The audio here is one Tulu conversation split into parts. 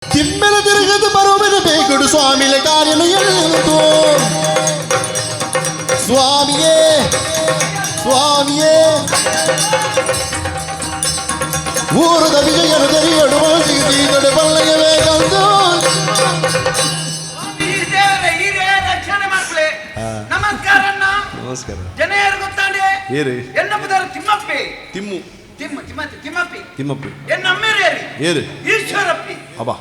ತಿಮ್ಮೆಲ ತಿರುಗದು ಬರುವೆನು ಬೇಗುಡು ಸ್ವಾಮಿಲೆ ಕಾರ್ಯನು ಎಳ್ಳುವುದು. ಸ್ವಾಮಿಯೇ, ಸ್ವಾಮಿಯೇ, ಊರದ ವಿಜಯನು ತೆರೆಯಡು ಬಲ್ಲೆಯ ಬೇಕಂದು. ಈ ದೇವರೇ, ಈ ದೇವರ ರಕ್ಷಣೆ ಮಾಡ್ಕೊಳ್ಳಿ. ನಮಸ್ಕಾರ ಅಣ್ಣ. ನಮಸ್ಕಾರ. ಜನ ಯಾರು ಗೊತ್ತಾಂಡೆ? ಏರು? ಎನ್ನ ಪುದರ್ ತಿಮ್ಮಪ್ಪಿ. ತಿಮ್ಮು? ತಿಮ್ಮ ತಿಮ್ಮ ತಿಮ್ಮಪ್ಪಿ. ತಿಮ್ಮಪ್ಪಿ. ಎನ್ನ ಅಮ್ಮೇರೇರಿ? ಏರು? ಈಶ್ವರಪ್ಪಿ. ಅಬ್ಬಾ.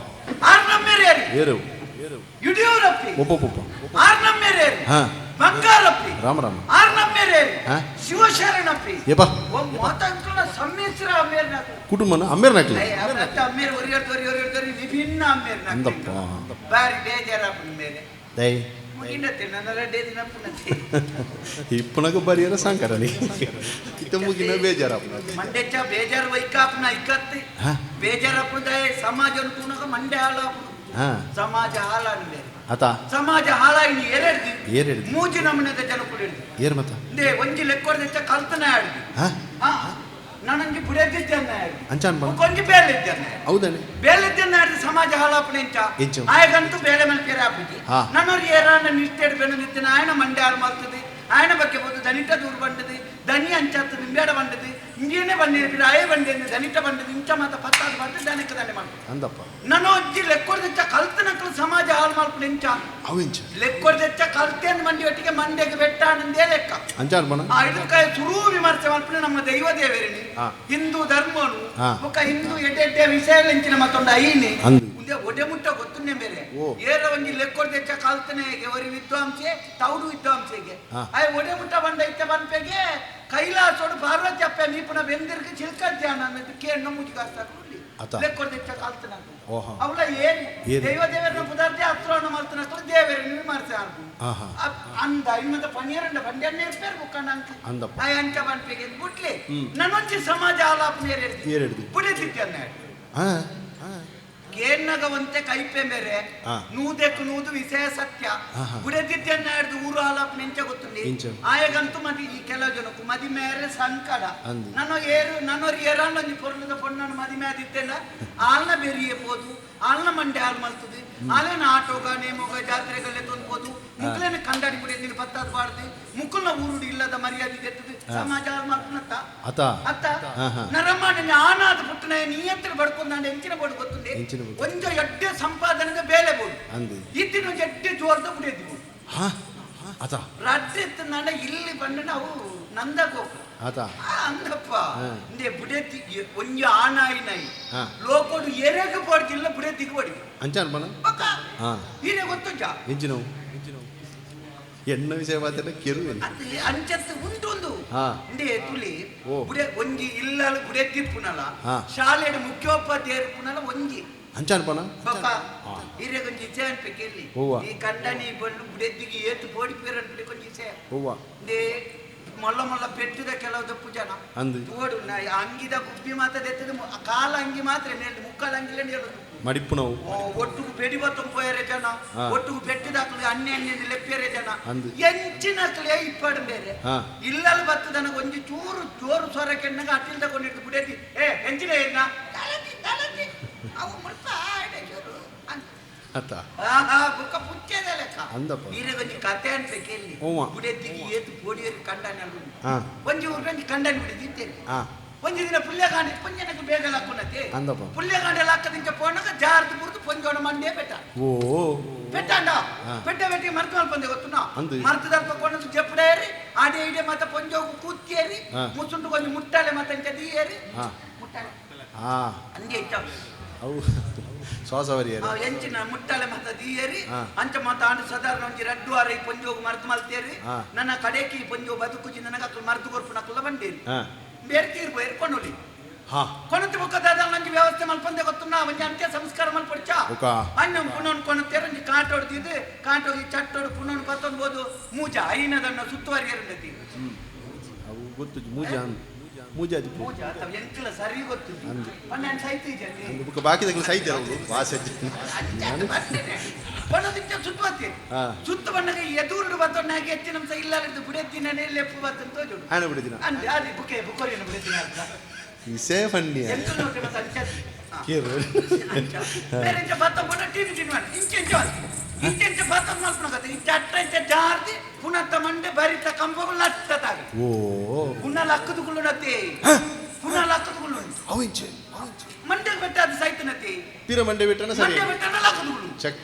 ಆರ್ ನಮ್ಮೇರೇರಿ? ಏರು? ಯಡಿಯೂರಪ್ಪಿ. ಒಬ್ಬೊಬ್ಬ. ಆರ್ ನಮ್ಮೇರೇರಿ? ಹಾ. ಬಂಗಾರಪ್ಪಿ. ರಾಮ ರಾಮ. ಆರ್ ನಮ್ಮೇರೇರಿ? ಹಾ. ಶಿವಶರಣಪ್ಪಿ. ಏಪಾ. ಮಾತಾಡ್ಕೊಳ್ಳ ಸಮ್ಮಿಶ್ರ ಅಮ್ಮೇರ್ನಾಕು. ಕುಟುಂಬನ ಅಮ್ಮೇರ್ನಾಕ್ಲಿ. ಅಮ್ಮೇರ್ ಒರಿಯರ್ ಒರಿಯರ್ ಒರಿ ವಿಭಿನ್ನ ಅಮ್ಮೇರ್ನಾಕು. ಅಂದಪ್ಪ. ಬಾರಿ ಬೇಜಾರಾಪುನ ಮೇಲೆ. ದೈ. ಮುಗಿಂಡತ್ತೆ ನನ್ನ ರಡ್ಡೆ ದಿನ ಪುನತಿ. ಇಪ್ಪನಗ ಬರಿಯರ ಸಂಕರನಿ ಇತ್ತ ಮುಗಿನ ಬೇಜಾರಪ್ಪ. ಮಂಡೆಚ್ಚ ಬೇಜಾರು ವೈಕಾಪನ ಐಕತ್ತಿ. ಹಾ. ಬೇಜಾರಪ್ಪದ ಸಮಾಜ ತೂನಗ ಮಂಡೆ ಹಾಳಾಪುನು. ಹಾ. ಸಮಾಜ ಹಾಳಾನ ಬೇರೆ. ಆತ. ಸಮಾಜ ಹಾಳಾಯಿನಿ ಎರಡ್ದಿ. ಏರೆಡ್ದು? ಮೂಜಿ ನಮೂನೆದ ಜನ ಕುಡಿಡ್ದು. ಏರ್ ಮತ್ತ? ಇಂದೇ ಒಂಜಿ ಲೆಕ್ಕೊಡ್ದೆಚ್ಚ ಕಲ್ತನ ಆಡ್ದು. ಹಾ. ಹಾ, ನಾನೊಂಜಿ ಬುಡದಿದ್ದನ್ನ ಆಡ್ದು. ಅಂಚಾನ್ ಬಾ. ಒಂಜಿ ಬೇಲಿದ್ದನ್ನ. ಹೌದಾನೆ. ಬೇಲಿದ್ದನ್ನ ಆಡ್ದು ಸಮಾಜ ಹಾಳಾಪುನ ಎಂಚ? ಎಂಚ? ಆಯಗಂತೂ ಬೇಳೆ ಮಲ್ಪೇರೆ ಆಪುಜಿ. ಹಾ. ನನ್ನೊರು ಏರಾನ ನಿಷ್ಠೆಡ್ ಬೆನದಿತ್ತಿನ ಆಯನ ಮಂಡೆ ಹಾಳು ಮಲ್ತದೆ, ಆಯನ ಬಗ್ಗೆ ಹೋದು ದನಿಟ ದೂರ ಬಂಡದೆ, ದನಿ ಅಂಚಾತು ನಿಂಬೇಡ ಬಂಡದೆ, ಇಂಗೇನೆ ಬಂಡಿ ಆಯೆ ಬಂಡಿ ದನಿಟ ಬಂಡದೆ, ಇಂಚ ಮಾತ ಪತ್ತಾದ ಬಂದು ದನಕ್ಕೆ ದಂಡೆ ಮಾಡ್ತದೆ. ಅಂದಪ್ಪ. ನಾನು ಅಜ್ಜಿ ಲೆಕ್ಕೊಡ್ದೆಚ್ಚ ಕಲ್ತನಕ್ಕಲು ಸಮಾಜ ಹಾಳು ಮಲ್ಪುನ ಎಂಚ? ಅವೆಂಚ? ಲೆಕ್ಕೊಡ್ದೆಚ್ಚ ಕಲ್ತೇನ್ ಮಂಡಿ ಒಟ್ಟಿಗೆ ಮಂಡೆಗೆ ಬೆಟ್ಟ ಅನ್ನಂದೇ ಲೆಕ್ಕ. ಅಂಚಾನ್ ಬಣ. ಆ ಇದಕ್ಕೆ ಸುರು ವಿಮರ್ಶೆ ಮಲ್ಪುನ ನಮ್ಮ ದೈವ ದೇವರಿನಿ. ಹಾ. ಹಿಂದೂ ಧರ್ಮನು. ಹಾ. ಬೊಕ್ಕ ಹಿಂದೂ ಎಡ್ಡೆ ಎಡ್ಡೆ ವಿಷಯ ಎಂಚಿನ ಮತ್ತೊಂದು ಐನಿ. ಅಂದು. ಉಂದೆ ಒಡೆ ಮುಟ್ಟ ಗೊತ್ತುನ್ನೇ ಬೇರೆ. ಓ. ಏರ ಒಂಜಿ ಲೆಕ್ಕೊಡ್ದೆಚ್ಚ ಕಲ್ತನೆಗೆ ಒರಿ ವಿದ್ವಾಂಸೆ ತೌಡು ವಿದ್ವಾಂಸೆಗೆ. ಹಾ. ಆಯ್ ಒಡೆ ಮುಟ್ಟ ಬಂದ ಇತ್ತೆ ಬನ್ಪೆಗೆ ಕೈಲಾಸೋಡು ಪಾರ್ವತಿ ಅಪ್ಪ ಮೀಪುನ ಬೆಂದಿರ್ಗೆ ಚಿಲ್ಕ ಧ್ಯಾನ ಅನ್ನೋದು ಕೇಣ್ಣ ಮುಜಿಗಾಸ್ತಾಕ್ಲು. ಅತ. ಲೆಕ್ಕೊಡ್ದೆಚ್ಚ ಕಲ್ತನ. ಓಹೋ. ಅವಳ ಏನು? ಏನು? ದೈವ ದೇವರನ್ನ ಪುದಾರ್ತಿ ಹತ್ರವನ್ನು ಮಲ್ತನಕ್ಕಲು ದೇವರನ್ನು ವಿಮರ್ಶೆ ಆರ್ಪು. ಆಹಾ. ಅಂದ ಇನ್ನೊಂದು ಪನಿಯರಂಡ ಬಂಡೆನ್ನೇ ಪೇರು ಬುಕ್ಕಣ್ಣ ಅಂಕ. ಅಂದಪ್ಪ. ಆಯ್ ಅಂಚ ಬನ್ಪೆಗೆ ಬುಟ್ಲೆ ನನ್ನೊಂಚಿ ಸಮಾಜ ಆಲಾಪನ ಏರಿಡ್ದು. ಏರೆಡ್ದು? ಬುಡೆದಿದ್ದನ್ನ. ಹಾ. ಕೇನ್ನಗ ಒಂತೆ ಕೈಪೆ ಮೇರೆ. ಆ. ನೂದೆಕ್ಕು ನೂದು ವಿಷಯ ಸತ್ಯ. ಆಹಾ. ಬುಡೆದಿದ್ದನ್ನ ಹಿಡ್ದು ಊರು ಆಲಾಪನ ಎಂಚ ಗೊತ್ತುಂಡಿ? ಎಂಚ? ಆಯಗಂತೂ ಮದಿ ಈ ಕೆಲವು ಜನಕ್ಕೂ ಮದಿ ಮೇರೆ ಸಂಕಟ. ಅಂದು. ನಾನು ಏರು ನನ್ನೊರು ಏರಾಂಡೊಂಜಿ ಪೊರ್ಲದ ಪೊಣ್ಣನು ಮದಿಮೆ ಆದಿತ್ತೆಂಡ ಆಲ್ನ ಬೆರಿಯೇ ಪೋದು, ಆಲ್ನ ಮಂಡೆ ಹಾಲು ಮಲ್ತದೆ, ಆಲೇನ ಆಟೋಗ ನೇಮೋಗ ಜಾತ್ರೆಗಲ್ಲೇ ತೊಂದ್ಬೋದು, ಮುಕ್ಲೇನ ಕಂದಾಡಿ ಬಿಡಿ ಪತ್ತಾದ ಬಾಡ್ದು, ಮುಕ್ಕುಲ್ನ ಊರುಡು ಇಲ್ಲದ ಮರ್ಯಾದೆ ತೆತ್ತದು, ಸಮಾಜ ಹಾಳು ಮಲ್ಪುನತ್ತ. ಅತ. ಅತ್ತ. ಆಹಾ. ನರಮಾಣಿ ಆನಾದ ಪುಟ್ಟನ ನೀಯತ್ರ ಬಡ್ಕೊಂಡಾಂಡ ಎಂಚಿನ ಬೋಡು ಗೊತ್ತುಂಡೆ? ಎಂಚಿನ ಬೋಡು? ಒಂಜ ಎಡ್ಡೆ ಸಂಪಾದನೆಗೆ ಬೇಲೆ ಬೋಡು. ಅಂದು. ಇತ್ತಿನ ಒಂಜಿ ಎಡ್ಡೆ ಜೋರ್ದ ಬುಡಿಯದಿ ಬೋಡು. ಹಾ ಅತ. ರಡ್ಡೆ ಇತ್ತಂದಾಂಡ ಇಲ್ಲಿ ಬಂಡ ನಾವು ನಂದ ಗೋಪು. ಆತ. ಆ, ಅಂದಪ್ಪ. ಹಾ. ಇಂದೆ ಬುಡೆತಿ ಒಂಜಿ ಆನಾಯಿ ನಾಯಿ. ಹಾ. ಲೋಕೋಡು ಎರೆಗೆ ಪೋಡ್ತಿಲ್ಲ ಬುಡೆತಿಗೆ ಪೋಡಿ. ಅಂಚಾನ್ ಬಣ. ಬಕ್ಕ. ಹಾ. ಈರೆ ಗೊತ್ತುಂಜ? ಎಂಚಿನವು ಎಣ್ಣ ವಿಷಯ ಮಾತೆಲ್ಲ ಕೆರುವೆ. ಅದು ಅಂಚತ್ತು ಉಂಟು. ಹಾ. ಇಂದೆ ತುಲಿ. ಓ. ಬುಡೆ ಒಂಜಿ ಇಲ್ಲಲು ಬುಡೆತಿಪ್ಪುನಲ. ಹಾ. ಶಾಲೆಡ್ ಮುಖ್ಯೋಪಾಧ್ಯಾಯರು ಪುನಲ ಒಂಜಿ. ಅಂಚಾನ್ ಬಣ. ಬಕ್ಕ. ಹಾ. ಈರೆ ಕೊಂಜಿ ಇಚೆ ಅನ್ಪೆ ಕೇಳಿ. ಓವ್ವ. ಈ ಕಂಡನಿ ಬಳ್ಳು ಬುಡೆತಿಗೆ ಏತು ಪೋಡಿ ಪೇರು ಅನ್ಪೆ ಕೊಂಜಿ ಇಚೆ. ಹೂವ. ಇಂದೆ ಮೊಲ್ಲ ಮೊಲ್ಲ ಪೆಟ್ಟಿದ ಕೆಲವು ದಪ್ಪು ಜನ. ಅಂದು. ತೋಡು ಅಂಗಿದ ಗುಬ್ಬಿ ಮಾತ್ರ ದೆತ್ತದು, ಕಾಲ ಅಂಗಿ ಮಾತ್ರ ನೇಲ್ದು, ಮುಕ್ಕಾಲ ಅಂಗಿಲೇ ನೇಳುದು. ಮಡಿಪ್ಪುನವು. ಓ, ಒಟ್ಟುಗು ಬೆಡಿ ಬತ್ತೊಂಪೋಯರೆ ಜನ. ಹಾ. ಒಟ್ಟುಗು ಪೆಟ್ಟಿದಾಕ್ಲು ಅಣ್ಣೆ ಅಣ್ಣೆ ಲೆಪ್ಪೇರೆ ಜನ. ಅಂದು. ಎಂಚಿನಕ್ಲೆ ಇಪ್ಪಡು ಬೇರೆ. ಹಾ. ಇಲ್ಲಲ್ ಬತ್ತದನಗ ಒಂಜಿ ಚೂರು ಜೋರು ಸ್ವರ ಕೆಣ್ಣಗ ಅಟ್ಟಿಲ್ ತಗೊಂಡಿಟ್ಟು ಬುಡೇತಿ ಏ ಎಂಚಿನ ಏನ ತಲತಿ ತಲತಿ ಅವು ಮುಲ್ಪ ಆಡೆ ಚೂರು ಅಂತ. ಅತ. ಆಹಾ, ಬುಕ್ಕ ಪುಚ್ಚೆದ ಲೆಕ್ಕ. ಅಂದಪ್ಪ. ಈರೆ ಒಂಜಿ ಕತೆ ಅನ್ಪೆ ಕೇಳಿ. ಓವ್ವ. ಬುಡೆತಿಗೆ ಏತು ಪೋಡಿಯರು ಕಂಡನ. ಹಾ. ಒಂಜಿ ಊರು ಕಂಡನಿ ಬಿಡಿದಿತ್ತೇನೆ. ಹಾ. ಒಂಜಿ ದಿನ ಪುಲ್ಯಗಾಂಡಿ ಪೊಂಜನಕ್ಕೆ ಬೇಗ ಲಕ್ಕುನತೆ. ಅಂದಪ್ಪ. ಪುಲ್ಯಗಾಂಡಿ ಲಕ್ಕದಿಂಚ ಪೋಣಗ ಜಾರ್ದು ಬುರ್ದು ಪೊಂಜೋಣ ಮಂಡೇ ಬೆಟ್ಟ. ಓ. ಬೆಟ್ಟಾಂಡ. ಹಾ. ಬೆಟ್ಟ ಬೆಟ್ಟಿಗೆ ಮರ್ತು ಮಲ್ಪಂದೆ ಗೊತ್ತುನ? ಅಂದು. ಮರ್ತು ದಲ್ಪ ಕೊನದು ಜಪ್ಪಡೇರಿ ಆಡೆ ಇಡೆ ಮತ್ತ ಪೊಂಜೋಗು ಕೂತಿಯೇರಿ. ಹಾ. ಮುಸುಂಡು ಕೊಂಜಿ ಮುಟ್ಟಾಳೆ ಮತ್ತ ಇಂಚ ದೀಯೇರಿ. ಹಾ. ಮುಟ್ಟಾಳೆ. ಹಾ. ಅಂಗೆ ಇಟ್ಟ. ಅವು ಶ್ವಾಸ ಬರಿಯರು. ಆ ಎಂಚಿನ ಮುಟ್ಟಾಳೆ ಮತ್ತ ದೀಯೇರಿ. ಹಾ. ಅಂಚ ಮತ್ತ ಆಂಡ ಸಾಧಾರಣ ಒಂಜಿ ರಡ್ಡು ವಾರ ಈ ಪೊಂಜೋಗು ಮರ್ತು ಮಲ್ತೇರಿ. ಹಾ. ನನ್ನ ಕಡೆಕಿ ಈ ಪೊಂಜೋ ಬದುಕುಜಿ ನನಗೆ ಅಕ್ಲು ಮರ್ತು ಕೊರ್ಪುನಕ್ಲ ಬಂಡೇರಿ. ಹಾ. ಬೇರೆ ತೀರ್ಪು ಏರ್ಕೊಂಡೊಲಿ. ಹಾ. ಕೊನತು ಬೊಕ್ಕದಾದ ಒಂಜಿ ವ್ಯವಸ್ಥೆ ಮಲ್ಪಂದೆ ಗೊತ್ತುನ್ನ ಒಂಜಿ ಅಂತ್ಯ ಸಂಸ್ಕಾರ ಮಲ್ಪೊಡ್ಚ. ಬೊಕ್ಕ? ಅಣ್ಣ ಪುನೊನ್ ಕೊನತೇರ್ ಒಂಜಿ ಕಾಟೋಡು ಕಾಟೋಗಿ ಚಟ್ಟೋಡು ಪುನೊನ್ ಪತ್ತೊಂದು ಮೂಜ ಐನದನ್ನ ಸುತ್ತುವರಿಯರುಂಡತಿ. ಅವು ಗೊತ್ತು ಮೂಜ ಮೂಜ ಅದು. ಮೂಜ ಅಥವಾ ಎಂಕಲ ಸರಿ ಗೊತ್ತು. ಅಂದು. ಪನ್ನೆಂಡು ಸೈತಿ ಜತಿ. ಅಂದು ಬೊಕ್ಕ ಬಾಕಿದಕ್ಲು ಸೈತೆ ಅವು ವಾಸೆ. ಕೊನದಿಚ್ಚ ಸುತ್ತುವತ್ತಿ. ಹಾ. ಸುತ್ತು ಬಣ್ಣಗ ಎದುರು ಬತ್ತೊಂಡು ಹೆಚ್ಚಿನ ಅಂಶ ಇಲ್ಲ ಬುಡೆತ್ತಿನ ಲೆಪ್ಪು ಬತ್ತಂತ ತೋಜುಡು. ಆಣ ಬಿಡಿದಿನ. ಅಂದೆ ಅದೇ ಬುಕ್ಕೆ ಬುಕ್ಕೋರಿಯನ್ನು ಬಿಡುತ್ತೀನಿ ಅಂತ. ಇಸೇ ಫನ್ನಿ ಎಂಕಲ್ನ ಒಟ್ಟೆ ಮತ್ತೆ ಅಂಚ ಹಾ. ಕೇರು ಅಂಚ ಬೇರೆ ಇಂಚ ಬತ್ತ ಪೋಂಡ ಟಿವಿ ತಿನ್ನುವ ಇಂಚ ಇಂಚ ಇಂಚ ಇಂಚ ಬತ್ತ ಮಲ್ಪುನ ಇಂಚ ಅಟ್ಟ ಇಂಚ ಜಾರ್ದಿ ಪುನತ್ತ ಮಂಡೆ ಬರಿತ ಕಂಬಗಳು ಲಟ್ಟ ತಾಗ ಓ ಪುನಃ ಲಕ್ಕದು ಕುಳ್ಳುನತ್ತೆ ಪುನಃ ಲಕ್ಕದು ಕುಳ್ಳು ಅವು ಇಂಚೆ ಮಂಡೆ ಬೆಟ್ಟ ಅದು ಸೈತನತೆ ತೀರ ಮಂಡೆ ಬಿಟ್ಟನ ಸರಿ ಮಂಡೆ ಬೆಟ್ಟನ ಲಕ್ಕದು ಕುಳ್ಳು ಚೆಕ್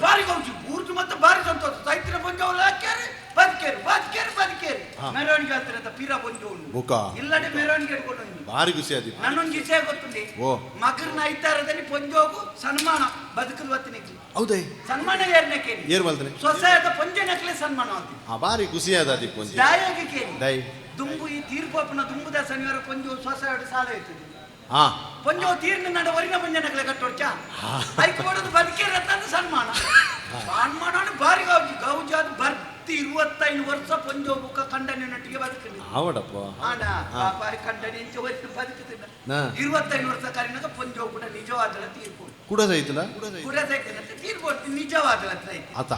ಬಾರಿ ಕೌಚಿ ಊರ್ದು ಮತ್ತೆ ಬಾರಿ ಸಂತೋಷ ಸೈತಿನ ಪಂಜವಲ್ಲ ಹಾಕ್ಯಾರೆ ಬದುಕೇರು ಬದುಕೇರು ಬದುಕೇರು ಮೆರವಣಿಗೆ ಆಗ್ತಾರೆ ಪಿರ ಪಂಜವನು ಬೊಕ. ಇಲ್ಲಡೆ ಮೆರವಣಿಗೆ ಹಿಡ್ಕೊಂಡು ಹೋಗಿ. ಭಾರಿ ಖುಷಿ ಆದಿ ನನ್ನೊಂದು ವಿಷಯ ಗೊತ್ತುಂಡಿ ಓ. ಮಗರ್ನ ಐತಾರದಲ್ಲಿ ಪೊಂಜೋಗು ಸನ್ಮಾನ ಬದುಕಲು ಹೊತ್ತಿನಿಗೆ ಹೌದೇ ಸನ್ಮಾನ ಏರ್ನಕೇನಿ ಏರ್ ಮಲ್ತನೆ ಸ್ವಸಹಾಯದ ಪೊಂಜನಕ್ಲೆ ಸನ್ಮಾನ ಆತಿ ಆ ಭಾರಿ ಖುಷಿ ಆದ ಅದಿಕ್ಕೆ ಒಂಜಿ ದಾಯಾಗಿ ಕೇನಿ ದೈ ದುಂಬು ಈ ತೀರ್ಪಪ್ಪನ ದುಂಬುದ ಶನಿವಾರ ಪೊಂಜೋ ಸ್ವಸಹಾಯ ಸಾಲ ಇರ್ತದೆ ಹಾ ಪೊಂಜೋ ತೀರ್ನ ನಡ ಒರಿನ ಪೊಂಜನಕ್ಲೆ ಕಟ್ಟೋಡ್ಚ ಐಕ್ ಮಾಡೋದು ಬದುಕೇರತ್ತ ಸನ್ಮಾನ ಸನ್ಮಾನ ಅಂದ್ರೆ ಭಾರಿ ಗೌಜಿ ಗೌಜಿ ಅದು ಬರ್ತಿ 25 ವರ್ಷ ಪೊಂಜೋ ಬುಕ್ಕ ಕಂಡನಿನೊಟ್ಟಿಗೆ ಬದುಕಿಲ್ಲ ಆವಡಪ್ಪ ಆಂಡ ಪಾಪ ಕಂಡನಿ ಇಂಚ ಒರಿನ ಬದುಕುತ್ತಿಲ್ಲ ಹಾ. 25 ವರ್ಷ ಕರಿನಾಗ ಪೊಂಜೋ ಕೂಡ ನಿಜವಾದಲ ತೀರ್ಪು ಕೂಡ ಸೈತಲ್ಲ ಕೂಡ ಸೈತಿನ ತೀರ್ಪು ನಿಜವಾದಲ ಸೈತಿ ಆತ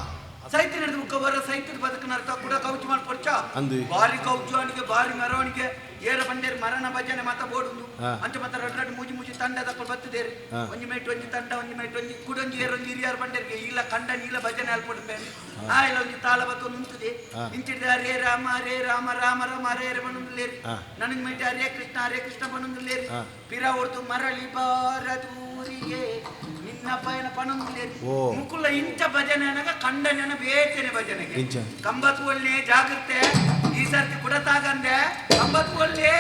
ಸೈತಿ ನಡೆದು ಬುಕ್ಕ ಬರ ಸೈತಿ ಬದುಕನರ್ಥ ಕೂಡ ಕೌಚು ಮಾಡ್ಕೊಡ್ಚ ಅಂದು. ಭಾರಿ ಕೌಚು ಅನಿಗೆ ಭಾರಿ ಮೆರವಣಿಗೆ ಏರ ಬಂಡೇರು ಮರಣ ಭಜನೆ ಮಾತ ಬೋಡುಂದು ಹಾ. ಅಂಚ ಮಾತ ರಡ್ ರಡ್ ಮೂಜಿ ಮೂಜಿ ತಂಡ ತಕೊಂಡು ಬರ್ತದೇರಿ ಹಾ. ಒಂಜಿ ಮೇಟ್ ಒಂಜಿ ತಂಡ ಒಂಜಿ ಮೇಟ್ ಒಂಜಿ ಕುಡೊಂಜಿ ಏರೊಂಜಿ ಹಿರಿಯರ್ ಬಂಡೇರಿಗೆ ಇಲ್ಲ ಕಂಡ ನೀಲ ಭಜನೆ ಅಲ್ಪೊಡು ಬೇರೆ ಆ ಇಲ್ಲ ಒಂಜಿ ತಾಳ ಬತ್ತು ನಿಂತದೆ ಹಾ. ಇಂಚಿಡ್ದ ಹರೇ ರಾಮ ಹರೇ ರಾಮ ರಾಮ ರಾಮ ಹರೇ ಹರೇ ಬಣ್ಣುಂದುಲೇರಿ ಹಾ. ನನಗೆ ಮೇಟ್ ಹರೇ ಕೃಷ್ಣ ಹರೇ ಕೃಷ್ಣ ಬಣ್ಣುಂದುಲೇರಿ ಹಾ. ಪಿರ ಹೊಡ್ದು ಮರಳಿ ಬಾರದೂರಿಗೆ ನಿನ್ನ ಪಯಣ ಪಣಂದುಲೇರಿ ಓ. ಮುಕುಲ ಇಂಚ ಭಜನೆ ಅನಗ ಕಂಡನೆನ ಬೇತೇನೆ ಭಜನೆಗೆ ಇಂಚ. ಕಂಬತ್ತು ಒಳ್ಳೆ ಜಾಗ್ರತೆ ಈ ಸರ್ತಿ ಕೂಡ ತಾಗಂದೆ ಕಂಬತ್ತು ಒಳ್ಳೆ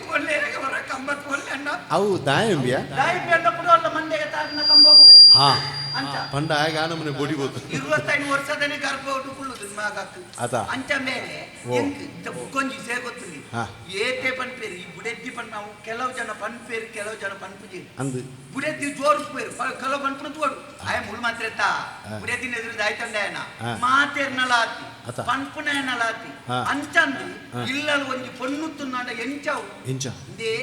ಒಳ್ಳೆ ಬರ ಕಂಬತ್ತು ಒಳ್ಳೆ ಅಣ್ಣ ಅವು ದಾಯಂಬಿಯ ದಾಯಿ ಬೆಂಡ ಕೂಡ ಅಲ್ಲ ಮಂಡೆಗೆ ತಾಗಿನ ಕಂಬವು ಹಾ ಅಂಚ ಪಂಡ ಆಗ ನಮ್ಮನೆ ಬೊಡಿ ಬೋತು 25 ವರ್ಷದನೆ ಗರ್ಭ ಉಡುಕೊಳ್ಳುದು ಮಗಕ್ಕೆ ಆತ. ಅಂಚ ಮೇಲೆ ಓ. ಎಂಕ್ ಇತ್ತ ಬುಕ್ಕೊಂಜಿ ಸೇ ಗೊತ್ತಿಲ್ಲ ಹಾ. ಏತೆ ಪನ್ಪೇರು ಈ ಬುಡೆದ್ದಿ ಪನ್ ನಾವು ಕೆಲವು ಜನ ಪನ್ಪೇರು ಕೆಲವು ಜನ ಪನ್ಪುಜಿ ಅಂದು ಬುಡೆದ್ದಿ ಜೋರು ಪೇರು ಕೆಲವು ಪನ್ಪುನ ತೋಡು ಆಯ ಮುಳು ಮಾತ್ರ ತಾ ಹಾ. ಬುಡೆದ್ದಿನ ಎದುರು ಆಯ್ತಂಡ ಹಾ. ಮಾತೇರ್ನಲಾತಿ ಆತ. ಪನ್ಪುನಲಾತಿ ಹಾ. ಅಂಚಂದು ಹಾ. ಇಲ್ಲಲ್ ಒಂಜಿ ಪೊಣ್ಣು ತುನ್ನಾಂಡ ಎಂಚವು ಇಂಚ ಇಂದೇ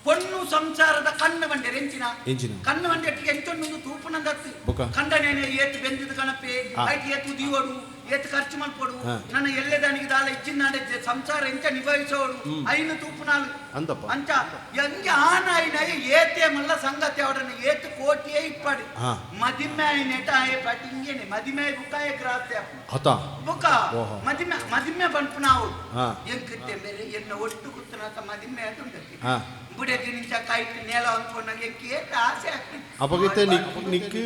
ಪೊಣ್ಣು ಸಂಸಾರದ ಕಣ್ಣು ಬಂಡೆ ಎಂಚಿನ ಎಂಚಿನ? ಕಣ್ಣು ಬಂಡೆ ಎಂಚೊಂದು ತೂಪುನಂದತ್ತು ಬೊಕ? ಕಂಡನೇನೆ ಏತು ಬೆಂದಿದ ಕಣಪೆ ಹಾ. ಐಟ್ ಏತು ದೀವಡು ಏತು ಖರ್ಚು ಮಲ್ಪೊಡು ಹಾ. ನನ್ನ ಎಲ್ಲೆದಾನಿಗೆ ದಾಲ ಇಚ್ಚಿನಾಡೆ ಸಂಸಾರ ಎಂಚ ನಿಭಾಯಿಸೋಡು ಐನು ತೂಪುನಾಳು ಅಂತಪ್ಪ. ಅಂಚ ಎಂಜ ಆನ ಐನ ಏತೆ ಮಲ್ಲ ಸಂಗತಿ ಅವಡನ ಏತು ಕೋಟಿಯೇ ಇಪ್ಪಾಡಿ ಹಾ. ಮದಿಮೆ ಐನೆಟ ಆಯೆ ಪಟಿಂಗೇನೆ ಮದಿಮೆ ಬುಕ್ಕಾಯ ಗ್ರಾಸ್ತೆ ಅಪ್ಪು ಆತ ಬೊಕ ಓಹೋ. ಮದಿಮೆ ಮದಿಮೆ ಪನ್ಪುನಾವು ಹಾ. ಎಂಕಿತ್ತೆ ಮೇರೆ ಎನ್ನ ಒಟ್ಟು ಕುತ್ತನಾತ ಮದಿಮೆ ಅದು ಹಾ. ಬುಡೆದಿ ನಿಂಚ ಕೈಟ್ ನೇಲ ಅಂದ್ಕೊಂಡಾಗ ಎಂಕಿ ಏತ್ ಆಸೆ ಆಗ್ತದೆ. ಅಪಗಿತ್ತೆ ನಿಕ್ ನಿಕ್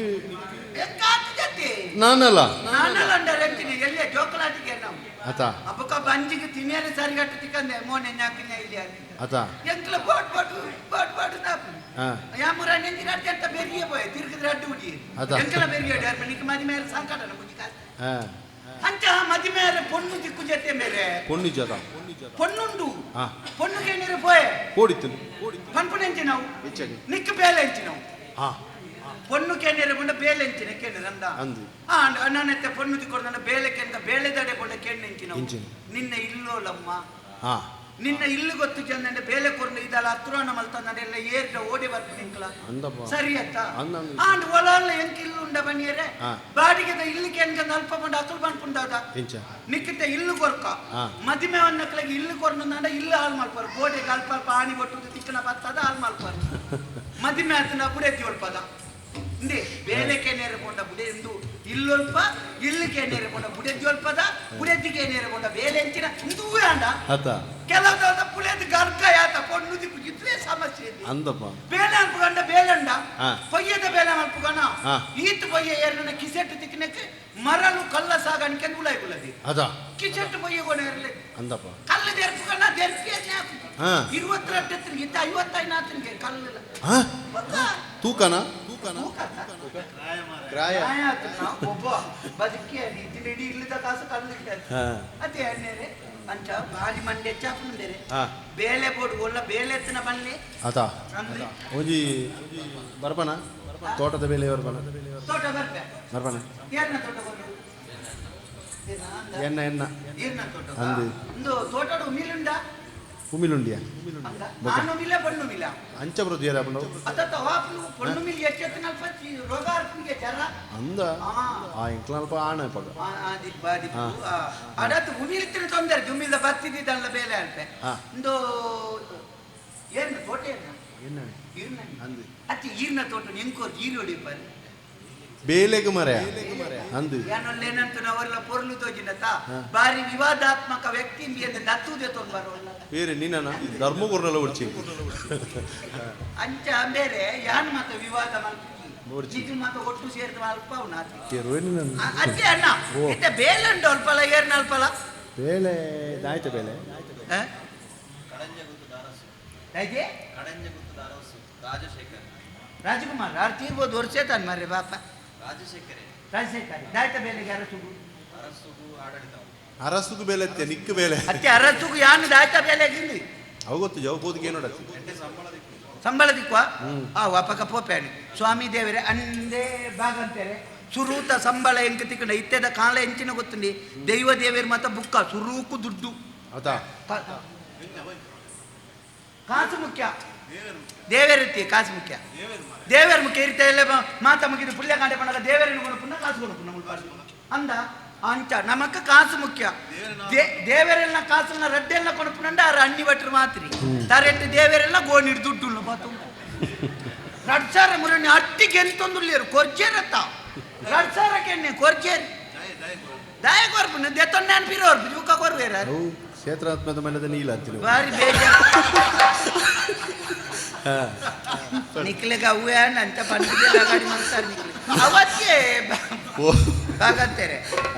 ಎಂಕಾತು ಜೊತೆ ನಾನಲ್ಲ ನಾನಲ್ಲ ಅಂಡರ್ ಎಂಚಿನ ಎಲ್ಲೇ ಜೋಕಲಾಟಿಗೆ ನಾವು ಆತ ಅಪ್ಪಕ ಬಂಜಿಗೆ ತಿನ್ನಿಯರೆ ಸರಿಗಟ್ಟು ತಿಕ್ಕಂದೆ ಮೋನೆ ಞಾಕಿನ ಇಲ್ಲಿ ಅಂತ ಆತ ಎಂಕ್ಲ ಬೋಟ್ ಬೋಟ್ ಬೋಟ್ ಬೋಟ್ ನಾಪು ಹಾ. ಯಾಮುರ ನೆಂಜಿನ ಅಡ್ಡಿ ಅಂತ ಬೆರಿಯೇ ಪೋಯೆ ತಿರುಗಿದ್ರೆ ಅಡ್ಡು ಉಡಿ ಅದ. ಎಂಕಲ ಬೆರಿಯ ಅಡ್ಡಿ ನಿಕ್ ಮದಿ ಮೇಲೆ ಸಂಕಟನ ಬುದ್ಧಿ ಕಾಸ್ತ ಹಾ ಅಂಚ ಮದಿ ಮೇಲೆ ಪೊಣ್ಣು ದಿಕ್ಕು ಜೊತೆ ಮೇರೆ ಪೊಣ್ಣು ಜತ ಪೊಣ್ಣುಂಡು ಹಾ. ಪೊಣ್ಣು ಕೇಣಿರು ಪೋಯೆ ಕೋಡಿತ್ತು ಪನ್ಪುನ ನಾವು ಹೆಚ್ಚಾಗಿ ನಿಕ್ ಬೇಲೆ ಎಂಚಿನವು ಹಾ ಪೊಣ್ಣು ಕೇಣಿರ ಪಂಡ ಬೇಲೆ ಎಂಚಿನ ಕೇಣಿರ ಅಂದ ಅಂದು. ಆ ನಾನೆತ್ತೆ ಪೊಣ್ಣು ದಿಕ್ಕೊಡ್ದ ಬೇಲೆ ಕೆಂದ ಬೇಲೆ ದಡೆ ಪಂಡ ಕೆಣ್ಣು ಎಂಚಿನವು ಎಂಚಿನ. ನಿನ್ನ ಇಲ್ಲೋಲಮ್ಮ ಹಾ ನಿನ್ನ ಇಲ್ಲು ಗೊತ್ತು ಚಂದಂಡೆ ಬೇಲೆ ಕೊರ್ನು ಇದಲ್ಲ ಹತ್ರನ ಮಲ್ತಂದಂಡೆ ಎಲ್ಲ ಏರ್ಡ ಓಡಿ ಬರ್ತೀನಿ ನಿಂಕಲ ಅಂದಪ್ಪ. ಸರಿ ಅತ್ತ ಅಂದ ಅಂದ. ಆಂಡ್ ಒಲಾಲ್ಲ ಎಂಕ್ ಇಲ್ಲು ಉಂಡ ಬನ್ನಿಯರೆ ಹಾ. ಬಾಡಿಗೆದ ಇಲ್ಲು ಕೆನ್ಕಂದ ಅಲ್ಪ ಪಂಡ ಅಕಲ್ ಪನ್ಪುಂಡಾದ ಎಂಚ ನಿಕ್ಕಿತ ಇಲ್ಲು ಕೊರ್ಕ ಹಾ. ಮದಿಮೆ ಅನ್ನಕ್ಲಗೆ ಇಲ್ಲು ಕೊರ್ನಂದಾಂಡ ಇಲ್ಲು ಹಾಳು ಮಲ್ಪಾರು ಗೋಡೆಗೆ ಅಲ್ಪ ಅಲ್ಪ ಆಣಿ ಕೊಟ್ಟುದು ತಿಕ್ಕನ ಬತ್ತದ ಹಾಳು ಮಲ್ಪಾರು ಮದಿಮೆ ಆತನ ಬುಡೆತಿ ಒಲ್ಪದ ಇಂದೆ ಬೇಲೆಕ್ಕೆ ನೇರಕೊಂಡ ಬುಡೆ ಎಂದು ಇಲ್ಲೊಲ್ಪ ಇಲ್ಲಕ್ಕೆ ನೇರಕೊಂಡ ಬುಡೆತಿ ಒಲ್ಪದ ಬುಡೆತಿಗೆ ನೇರಕೊಂಡ ಬೇಲೆ ಎಂಚಿನ ಇಂದುವೇ ಅಂಡ ಆತ ಕೆಲವು ಪುಳೆದ ಗರ್ಕ ಯಾತ ಪೊಣ್ಣು ದಿಕ್ಕು ಇದ್ವೇ ಸಮಸ್ಯೆ ಇದೆ. ಅಂದಪ್ಪ ಬೇಲೆ ಅನ್ಪುಗಂಡ ಬೇಲಂಡ ಹಾ. ಪೊಯ್ಯದ ಬೇಲೆ ಅನ್ಪುಗಣ ಹಾ. ಈತ ಪೊಯ್ಯ ಏರ್ನ ಕಿಸೆಟ್ಟು ತಿಕ್ಕನಕ್ಕೆ ಮರಳು ಕಲ್ಲ ಸಾಗಾಣಿಕೆ ಉಲಾಯ್ಗುಲದಿ ಅದ ಕಿಸೆಟ್ಟು ಪೊಯ್ಯ ಕೊನೆ ಇರಲಿ ಅಂದಪ್ಪ ಕಲ್ಲು ದೆರ್ಪುಗಣ ದೆರ್ಪಿ ಹಾ. 28 ಇತ್ತ 55 ಆತನಿಗೆ ಕಲ್ಲು ಹಾ ಗೊತ್ತಾ? ತೂಕನ ತೂಕನ ತೂಕ ಕ್ರಾಯ ಪ್ರಾಯ ಆತನ ಒಬ್ಬ ಬದುಕಿ ಇತ್ತಿನ ಇಡೀ ಇಲ್ಲದ ಕಾಸು ಕಲ್ಲು ಹಾ. ಅದೇ ಅಣ್ಣೇರೆ ಅಂಚ ಬಾರಿ ಮಂಡೆ ಚಾಪುಂಡೇರೆ ಹಾ. ಬೇಲೆ ಬೋಡು ಒಲ್ಲ ಬೇಲೆ ಎತ್ತಿನ ಬನ್ನಿ ಆತ ಅಂದ್ರೆ ಒಂಜಿ ಬರ್ಪನ ತೋಟದ ಬೇಲೆ ಬರ್ಪನ ತೋಟ ಬರ್ಬೆ ಬರ್ಪನ ಏರ್ನ ತೋಟ ಬರ್ಬೆ ಎನ್ನ ಎನ್ನ ಏರ್ನ ತೋಟ ಅಂದು. ಒಂದು ತೋಟಡು ಉಮಿಲುಂಡ ಉಮಿಲುಂಡಿಯ ಅಂದ ಆನು ಮಿಲ ಪಣ್ಣು ಮಿಲ ಅಂಚ ಬರೋದು ಏರ ಪಂಡವು ಅತ್ತ ವಾಪು ಪಣ್ಣು ಮಿಲ್ ಎಚ್ಚೆತ್ತಿನ ಅಲ್ಪ ರೋಗ ಅರ್ಪಣಿಗೆ ಜರ ಅಂದ ಆ. ಆ ಎಂಕ್ಲ ಅಲ್ಪ ಆಣ ಪಗ ದಿಪ್ಪ ದಿಪ್ಪು ಅಡತ್ತು ಉಮಿಲ್ತಿನ ತೊಂದರೆ ಉಮಿಲ್ದ ಬತ್ತಿದ್ದಲ್ಲ ಬೇಲೆ ಅಲ್ಪೆ ಹಾ. ಒಂದು ಏರ್ನ ತೋಟ ಏರ್ನ ಈರ್ನ ಅತ್ತಿ ಈರ್ನ ತೋಟ ಎಂಕೋರ್ ಈರು ಹೊಡಿಪಾರೆ ಬೇಲೆಗೆ ಮರ ಅಂದು ಏನಲ್ಲೇನಂತ ನಾವೆಲ್ಲ ಪೊರ್ಲು ತೋಜಿನತ ಬಾರಿ ವಿವಾದಾತ್ಮಕ ವ್ಯಕ್ತಿ ಇಂಬಿಯದ ದತ್ತುದೆ ತೊಂಬರೋಲ್ಲ ಬೇರೆ ನೀನ ಧರ್ಮ ಕೊರ್ನಲ್ಲ ಉಡ್ಚಿ ಅಂಚ ಬೇರೆ ಯಾನ್ ಮಾತ ವಿವಾದ ಮಲ್ಪಿ ನೋಡ್ಚಿ. ನಿಜ ಮಾತ ಒಟ್ಟು ಸೇರಿದ ಅಲ್ಪ ಅವನಾತಿ ಅಜ್ಜಿ ಅಣ್ಣ ಇತ್ತೆ ಬೇಲಂಡು ಅಲ್ಪಲ ಏರ್ನ ಅಲ್ಪಲ ಬೇಲೆ ಆಯ್ತು ಬೇಲೆ ಆ? ಹೇಗೆ ರಾಜಶೇಖರ್ ರಾಜಕುಮಾರ್ ಆರು ತೀರ್ಬೋದು ವರ್ಷ ತಾನು ಮಾರ್ರೆ ಬಾಪ ರಾಜಶೇಖರೇ ರಾಜಶೇಖರ್ ದಾಯ್ತ ಬೇಲೆಗೆ ಅರಸುಗು ಅರಸುಗು ಆಡಳಿತ ಅರಸುಗು ಬೇಲೆ ಅತ್ತೆ ನಿಕ್ಕು ಬೇಲೆ ಅತ್ತೆ ಅರಸುಗು ಯಾನು ದಾಯ್ತ ಬೇಲೆಗೆ ಇಲ್ಲಿ ಅವು ಗೊತ್ತು ಜವ ಹೋದಕ್ಕೆ ಏನು ನೋಡತ್ತಿ ಸಂಬಳ ದಿಕ್ವಾ ಆ ವಾಪಕ ಪೋಪೇಣಿ ಸ್ವಾಮಿ ದೇವರೇ ಅಂದೇ ಬಾಗಂತಾರೆ ಸುರೂತ ಸಂಬಳ ಎಂಕ ತಿಕ್ಕಂಡ ಇತ್ತೆದ ಕಾಲ ಎಂಚಿನ ಗೊತ್ತುಂಡಿ ದೈವ ದೇವೇರ್ ಮಾತ ಬುಕ್ಕ ಸುರೂಕು ದುಡ್ಡು ಹೌದಾ ಕಾಸು ಮುಖ್ಯ ದೇವೇರಿತ್ತಿ ಕಾಸು ಮುಖ್ಯ ದೇವೇರ್ ಮುಖ್ಯ ಇರ್ತಾ ಇಲ್ಲ ಮಾತ ಮುಗಿದು ಪುಳ್ಯ ಕಾಂಡೆ ಪಣ್ಣಗ ದೇವೇರನ್ನು ಕೊಡು ಕಾಸು ಕೊಡು ನಮ್ಮ ಅಂದ ಅಂಚ ನಮಕ್ಕ ಕಾಸು ಮುಖ್ಯ ದೇವರೆಲ್ಲ ಕಾಸನ್ನ ರಡ್ಡೆಲ್ಲ ಕೊಡುಪುನಂಡ ಆರ ಅಣ್ಣಿ ಭಟ್ರು ಮಾತ್ರಿ ತರೆಟ್ಟು ದೇವರೆಲ್ಲ ಗೋಣಿಡ್ ದುಡ್ಡು ಬಾತು ರಡ್ಸಾರ ಮುರಣಿ ಅಟ್ಟಿಗೆ ಎಂತೊಂದುಲ್ಲೇರು ಕೊರ್ಜೇರತ್ತ ರಡ್ಸಾರಕ್ಕೆ ಕೊರ್ಜೇರ್ ದಾಯ ಕೊರ್ಪುನ ದೆತ್ತೊನ್ನೆ ಅನ್ಪಿರೋರು ಜೂಕ ಕೊರ್ವೇರ ಅವು ಕ್ಷೇತ್ರಾತ್ಮದ ಮನೆದ ನೀಲ ಅಂತೀನಿ ಬಾರಿ ಬೇಜಾರ್ ನಿಕ್ಲೆಗ ಅವೇ ಅಂತ ಬಂದಿದೆ ಗಾಡಿ ಮಾಡ್ತಾರೆ ನಿಕ್ಲೆ ಅವತ್ತೇ ಓ ಬಾಗಂತಾರೆ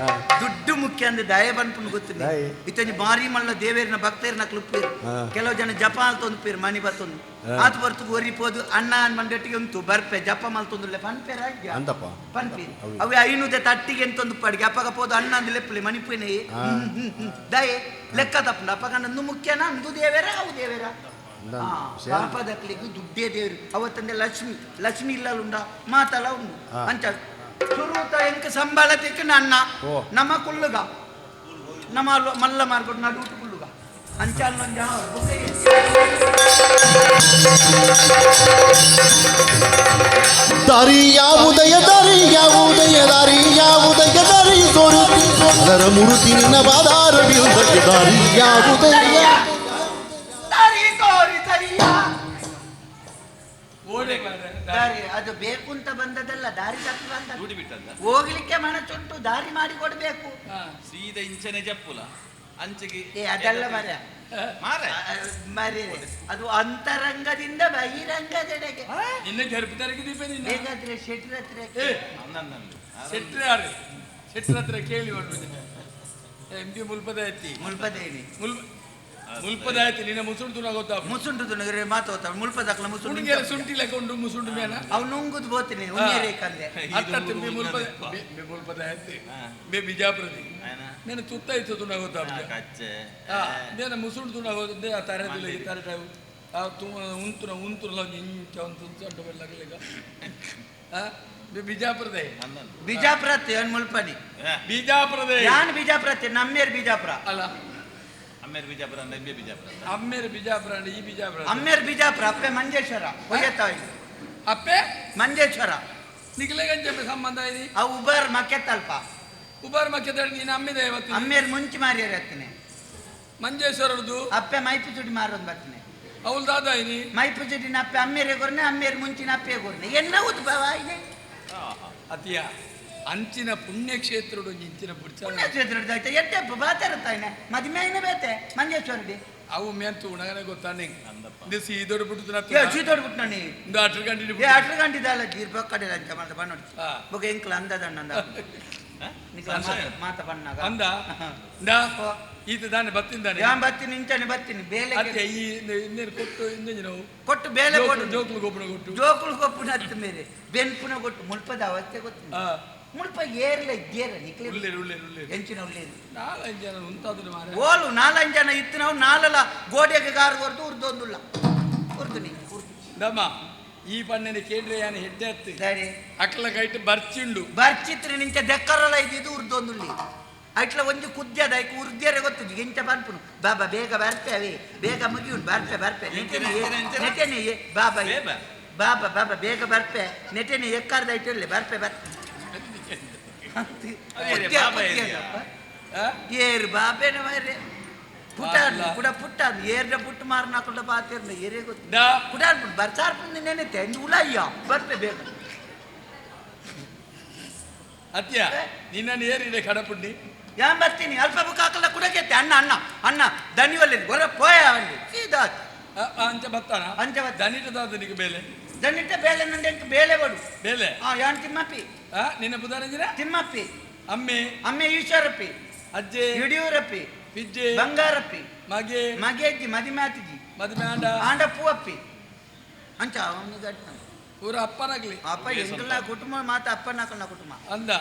ದುಡ್ಡು ಮುಖ್ಯ ಅಂದ್ರೆ ದಯ ಬನ್ಪುನ್ ಗೊತ್ತಿಲ್ಲ ದಾಯೆ. ಇತ್ತಂಜಿ ಬಾರಿ ಮಲ್ಲ ದೇವೇರಿನ ಭಕ್ತೇರ್ನ ಕ್ಲುಪ್ಪೇರು ಹಾ. ಕೆಲವು ಜನ ಜಪ ಅಂತೊಂದು ಮನಿ ಬತ್ತೊಂದು ಹಾ. ಆತು ಬರ್ತು ಒರಿಪೋದು ಅಣ್ಣ ಮಂಡಟ್ಟಿಗೆ ಉಂಟು ಬರ್ಪೆ ಜಪ ಮಲ್ತೊಂದುಲ್ಲೆ ಪನ್ಪೇರ ಅಂತಪ್ಪ ಪನ್ಪೇರು ಅವು. ಅವೆ ಐನುದೆ ತಟ್ಟಿಗೆ ಎಂತೊಂದು ಪಡಿಗೆ ಅಪ್ಪಗ ಪೋದು ಅಣ್ಣ ಅಂದ್ ಲೆಪ್ಪಲೆ ಮಣಿಪೇನೆ ಹಾ. ದಯೆ ಲೆಕ್ಕ ತಪ್ಪುಂಡು ಅಪ್ಪಗ ನಂದು ಮುಖ್ಯನ ಅಂದು ದೇವೇರ ಅವು ದೇವೇರ ಅಂದ ಆ, ವಿಷಯ. ಪಾಪದಕ್ಲಿಗೆ ದುಡ್ಡೇ ದೇವರು ಅವತ್ತಂದೆ ಲಕ್ಷ್ಮಿ ಲಕ್ಷ್ಮಿ ಇಲ್ಲಲುಂಡ ಮಾತಲ್ಲ ಉಂಡು ಹಾ. ಅಂಚ ಸುರೂತ ಎಂಕ ಸಂಬಳ ತಿಕ್ಕ ನನ್ನ ಓ. ನಮ್ಮ ಕುಳ್ಳುಗ ನಮ್ಮ ಮಲ್ಲ ಮಾರ್ಕೊಟ್ಟು ನಡುಟು ಕುಳ್ಳುಗ ಅಂಚ ಅಲ್ಲೊಂದು ದಾರಿ ಯಾವುದಯ ದಾರಿ ಯಾವುದಯ ದಾರಿ ಯಾವುದಯ ದಾರಿ ಸೋರು ಅದರ ಮುರುತಿ ನಿನ್ನ ಬಾದಾರ ಬಿರುದಕ್ಕೆ ದಾರಿ ಯಾವುದಯ ದಾರಿ ತೋರಿ ಸರಿಯಾ ಓಡೆ ಮಾರ್ರೆ. ದಾರಿ ಅದು ಬೇಕು ಅಂತ ಬಂದದಲ್ಲ ದಾರಿ ತಪ್ಪಿ ಬಂದ ದುಡಿ ಬಿಟ್ಟಲ್ಲ ಹೋಗ್ಲಿಕ್ಕೆ ಮನಸ್ಸುಂಟು ದಾರಿ ಮಾಡಿ ಕೊಡ್ಬೇಕು ಹಾ. ಸೀದಾ ಇಂಚನೆ ಜಪ್ಪುಲ ಅಂಚಿಗೆ ಏ ಅದಲ್ಲ ಮರ ಮಾರೆ ಮರೆ ಅದು ಅಂತರಂಗದಿಂದ ಬಹಿರಂಗದೆಡೆಗೆ ನಿನ್ನ ಗರ್ಭಿತರಿಗೆ ದೀಪ ನಿನ್ನ ಬೇಕಾದ್ರೆ ಶೆಟ್ರ ಹತ್ರ ಏ ನನ್ನನ್ನು ಶೆಟ್ರು ಯಾರು ಶೆಟ್ರ ಹತ್ರ ಕೇಳಿ ಮಾಡ್ಬಿಟ್ಟಿದ್ದೆ ಎಂ ಪಿ ಮುಲ್ಪದ ಐತಿ ಮುಲ್ಪದೇನಿ ಮುಲ್ ಮುಲ್ಪದ ಐತಿ ನಿನ್ನ ಮುಸುಂಡು ತುನ ಗೊತ್ತಾ ಮುಸುಂಡು ತುನಗರೆ ಮಾತು ಹೋಗ್ತಾವೆ ಮುಲ್ಪದಕ್ಲ ಮುಸುಂಡು ಹುಡುಗಿಯರ ಸುಂಟಿ ಲೆಕ್ಕ ಉಂಡು ಮುಸುಂಡು ಮೇನ ಅವ್ ನುಂಗುದು ಬೋತೀನಿ ಉಣ್ಣೇರೇಕಂದೆ ಅತ್ತ ಬಿ ಮುಲ್ಪದ ಬಿ ಮುಲ್ಪದ ಐತಿ ಬಿ ಬಿಜಾಪುರದಿ నేను ತುತ್ತ ಇತ್ತು ತುನ ಗೊತ್ತಾ ಕಚ್ಚೆ నేను ಮುಸುಂಡು ತುನ ಗೊತ್ತೆ ಆ ತರೆ ತರೆ ಆ ತು ಉಂತುನ ಉಂತುನ ಇಂಚ ಒಂದು ಉಂಟು ಬೆಲ್ಲಗಲಿಗ ಬಿಜಾಪುರದ ನನ್ನನ್ನು ಬಿಜಾಪುರ ಏನ್ ಮುಲ್ಪನಿ ಬಿಜಾಪುರದ ಯಾನ್ ಬಿಜಾಪುರ ನಮ್ಮೇರ್ ಬಿಜಾಪುರ ಅಲ್ಲ ಅಮ್ಮೇರ್ ಬಿಜಾಪುರ ಅಂದ್ರೆ ಎಂಬೆ ಬಿಜಾಪುರ ಅಂತ. ಅಮ್ಮೇರು ಬಿಜಾಪುರ ಅಂದ್ರೆ ಈ ಬಿಜಾಪುರ ಅಮ್ಮೇರ್ ಬಿಜಾಪುರ ಅಪ್ಪೆ ಮಂಜೇಶ್ವರ ಒಯ್ಯತ್ತಾವ ಅಪ್ಪೆ ಮಂಜೇಶ್ವರ ನಿಖಿಲಗಂಜ ಸಂಬಂಧ ಇದೆ ಅವು ಉಬಾರ್ ಮಕ್ಕೆತ್ತಲ್ಪ ಉಬಾರ್ ಮಕ್ಕೆದಾಡಿ ನೀನು ಅಮ್ಮಿದೆ ಇವತ್ತು ಅಮ್ಮೇರ್ ಮುಂಚೆ ಮಾರಿಯರ್ ಹತ್ತನೆ ಮಂಜೇಶ್ವರದ್ದು ಅಪ್ಪೆ ಮೈಪು ಚುಡಿ ಮಾರೋದು ಬರ್ತನೆ ಅವಳು ದಾದ ಇನಿ ಮೈಪು ಚುಡಿನ ಅಪ್ಪೆ ಅಮ್ಮೇರೆ ಗೊರ್ನೆ ಅಮ್ಮೇರ್ ಮುಂಚಿನ ಅಪ್ಪೆ ಗೊರ್ನೆ ಎನ್ನ ಉದ್ಭವ ಇದೆ ಅತಿಯ ಅಂಚಿನ ಪುಣ್ಯಕ್ಷೇತ್ರಡು ಇಂಚಿನ ಬುಡ್ಚ ಪುಣ್ಯಕ್ಷೇತ್ರ ಆಯ್ತಾ ಎಟ್ಟೆಪ್ಪ ಬಾತಾರತ್ತಾಯ್ನೆ ಮದಿಮೆ ಬೇತೆ ಮಂಜೇಶ್ವರಡಿ ಅವು ಮೇಂತು ಉಣಗನೆ ಗೊತ್ತಾ ನಿಂಗೆ ಅಂದಪ್ಪ. ಇದು ಸೀದೋಡು ಬಿಟ್ಟು ಏ ಚೀತೋಡ್ ಬಿಟ್ಟು ನೀ ಇಂದು ಅಟ್ರ ಗಂಟೆ ಏ ಅಟ್ರ ಗಂಟಿದಲ್ಲ ಜೀರ್ಬ ಕಡೆ ಲಂಚ ಮಾಡ್ದ ಬಣ್ಣೋಡಿ ಹಾ. ಬೊಕ ಎಂಕ್ಲ ಅಂದದಣ್ಣ ಅಂದ ನಿಕ್ಲ ಮಾತ ಬಣ್ಣಾಗ ಅಂದ ಇಂದ ಈತ ದಾನೆ ಬತ್ತಿಂದಾನೆ ಯಾನ್ ಬರ್ತೀನಿ ಇಂಚನೆ ಬರ್ತೀನಿ ಬೇಲೆ ಅತ್ತೆ ಈ ಇನ್ನೇನು ಕೊಟ್ಟು ಇನ್ನೇನು ನಾವು ಕೊಟ್ಟು ಬೇಲೆ ಕೊಟ್ಟು ಜೋಕ್ಲು ಗೊಬ್ಬರ ಕೊಟ್ಟು ಜೋಕುಲು ಗೊಪ್ಪುನ ಹತ್ತು ಮೇರೆ ಬೆನ್ಪುನ ಕೊಟ್ಟು ಮುಲ್ಪದ ಅವಸ್ಥೆ ಗೊತ್ತು ಆ, ಮುಲ್ಪ ಏರ್ಲ ಇದ್ದೇರ ನಿಕ್ಲೆ ಉಳ್ಳೇರು ಉಳ್ಳೇರು ಉಳ್ಳೇರು ಎಂಚಿನ ಉಳ್ಳೇರು ನಾಲ್ಕು ಜನ ಉಂತಾದ್ರು ಮಾರೆ ಓಲು ನಾಲಂಜು ಜನ ಇತ್ತು ನಾವು ನಾಲಲ ಗೋಡೆಗೆ ಗಾರು ಹೊರದು ಉರ್ದೊಂದುಲ್ಲ ಉರ್ದು ನೀ ಉರ್ದು ದಮ್ಮ ಈ ಪಣ್ಣನೆ ಕೇಂದ್ರ ಯಾನ ಹೆಡ್ಡೆ ಹತ್ತು ಸರಿ ಅಕ್ಲ ಕೈಟ್ ಬರ್ಚಿಂಡು ಬರ್ಚಿತ್ರ ನಿಂಚ ದೆಕ್ಕರಲ ಇದ್ದಿದ್ದು ಉರ್ದೊಂದುಲ್ಲಿ ಅಟ್ಲ ಒಂಜಿ ಕುದ್ಯದ ಐಕ್ ಉರ್ದ್ಯರೆ ಗೊತ್ತು ಗಿಂಚ ಪನ್ಪುನು ಬಾಬಾ ಬೇಗ ಬರ್ಪೆ ಅವೇ ಬೇಗ ಮುಗಿಯುನ್ ಬರ್ಪೆ ಬರ್ಪೆ ನೆಟೆನೆ ಎಂಚನ? ನೆಟೆನೆ ಬಾಬಾ ಬೇಗ? ಬಾಬಾ ಬಾಬಾ ಬೇಗ ಬರ್ಪೆ ನೆಟೆನೆ ಎಕ್ಕಾರ್ದ ಇಟ್ಟಿರ್ಲಿ ಬರ್ಪೆ ಬರ್ಪೆ ಅದೇ ರೇ, ಬಾಬಾ ಏರಿಯಾ. ಆ? ಏರು ಬಾಬೆನ ಮಾರ್ರೆ ಪುಟ್ಟ ಕುಡ ಪುಟ್ಟ ಏರ್ದ ಪುಟ್ಟು ಮಾರನಾಕುಲ್ಡ ಪಾತಿರ್ನ ಏರೇ ಗೊತ್ತು ಕುಡ ಬರ್ಸಾರ್ ಪುಂದು ನೆನೆತೆ ಇಂದು ಉಲಯ್ಯ ಬರ್ಪೆ ಬೇಗ ಅತ್ಯ ನಿನ್ನನ್ನು ಏರಿದೆ ಕಡಪುಡ್ಡಿ ಯಾನ್ ಬರ್ತೀನಿ ಅಲ್ಪ ಬುಕ್ ಹಾಕಲ್ಲ ಕುಡಗೆತ್ತೆ ಅಣ್ಣ ಅಣ್ಣ ಅಣ್ಣ ದನಿವಲ್ಲಿ ಗೊರ ಪೋಯ ಅಲ್ಲಿ ಸೀದಾ ಅಂಚ ಬತ್ತಾನ ಅಂಚ ಬತ್ತ ದನಿಟದಾದ ನಿನಗೆ ಬೇಲೆ ದನಿಟ ಬೇಲೆ ನಂಗೆ ಬೇಲೆ ಬಡು ಬೇಲೆ ಹಾ ಯಾನ್ ತಿಮ್ಮಪ್ಪಿ ನಿನ್ನ ಪುದಾರಂಜಿನ ತಿಮ್ಮಪ್ಪಿ ಅಮ್ಮೆ ಅಮ್ಮೆ ಈಶ್ವರಪ್ಪಿ ಅಜ್ಜೆ ಯಡಿಯೂರಪ್ಪಿ ಪಿಜ್ಜೆ ಬಂಗಾರಪ್ಪಿ ಮಗೆ ಮಗೆಜ್ಜಿ ಮದಿಮಾತಿಜಿ ಮದುವೆ ಆಂಡ ಆಂಡ ಪೂವಪ್ಪಿ ಅಂಚ ಅವನಿಗೆ ಪೂರ ಅಪ್ಪನಾಗ್ಲಿ ಅಪ್ಪ ಎಂಕಲ್ನ ಕುಟುಂಬ ಮಾತ ಅಪ್ಪನಾಕಲ್ನ ಕುಟುಂಬ ಅಂದ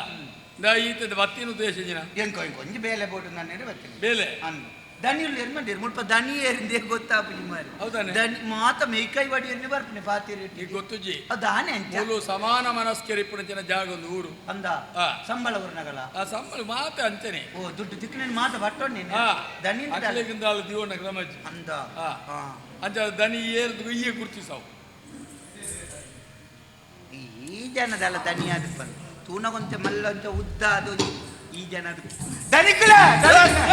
ಈತದ ಬತ್ತಿನ ಉದ್ದೇಶ ಜಿನ ಎಂಕೋ ಎಂಕೋ ಒಂಜಿ ಬೇಲೆ ಬೋಡು ನನ್ನ ಬರ್ತೀನಿ ಬೇಲೆ ಅಂದು ದನಿಯುಳ್ಳು ಎರ್ಮಂಡಿರು ಮುಲ್ಪ ದನಿ ಏರಿಂದೇ ಗೊತ್ತಾಪುಜಿ ಮಾರಿ ಹೌದಾನೆ? ದನಿ ಮಾತ ಮೇಕೈ ವಡಿ ಎರ್ನಿ ಬರ್ಪುನೆ ಪಾತಿರಿ ನೀ ಗೊತ್ತುಜಿ ಅದಾನೆ ಅಂಚ ಮೂಲು ಸಮಾನ ಮನಸ್ಕರಿ ಪುಣಚಿನ ಜಾಗ ಒಂದು ಊರು ಅಂದ ಆ. ಸಂಬಳ ಊರ್ನಗಲ ಆ ಸಂಬಳ ಮಾತ ಅಂಚನೆ ಓ ದುಡ್ಡು ದಿಕ್ಕಿನ ಮಾತ ಬಟ್ಟೊಣ್ಣೆ ಆ ದನಿ ಅಕ್ಲೆಗಿಂದಾಳು ದಿವಣ್ಣ ಕ್ರಮಜ್ಜಿ ಅಂದ ಆ. ಆ. ಅಂಚ ದನಿ ಏರ್ದು ಈಯೆ ಗುರ್ತಿಸಾವು ಈ ಜನದಲ್ಲ ದನಿ ಅದು ತೂನಗೊಂತೆ ಮಲ್ಲೊಂಚ ಉದ್ದ ಅದು ಈ ಜನದ ದನಿಕುಲ ದನಿಕುಲ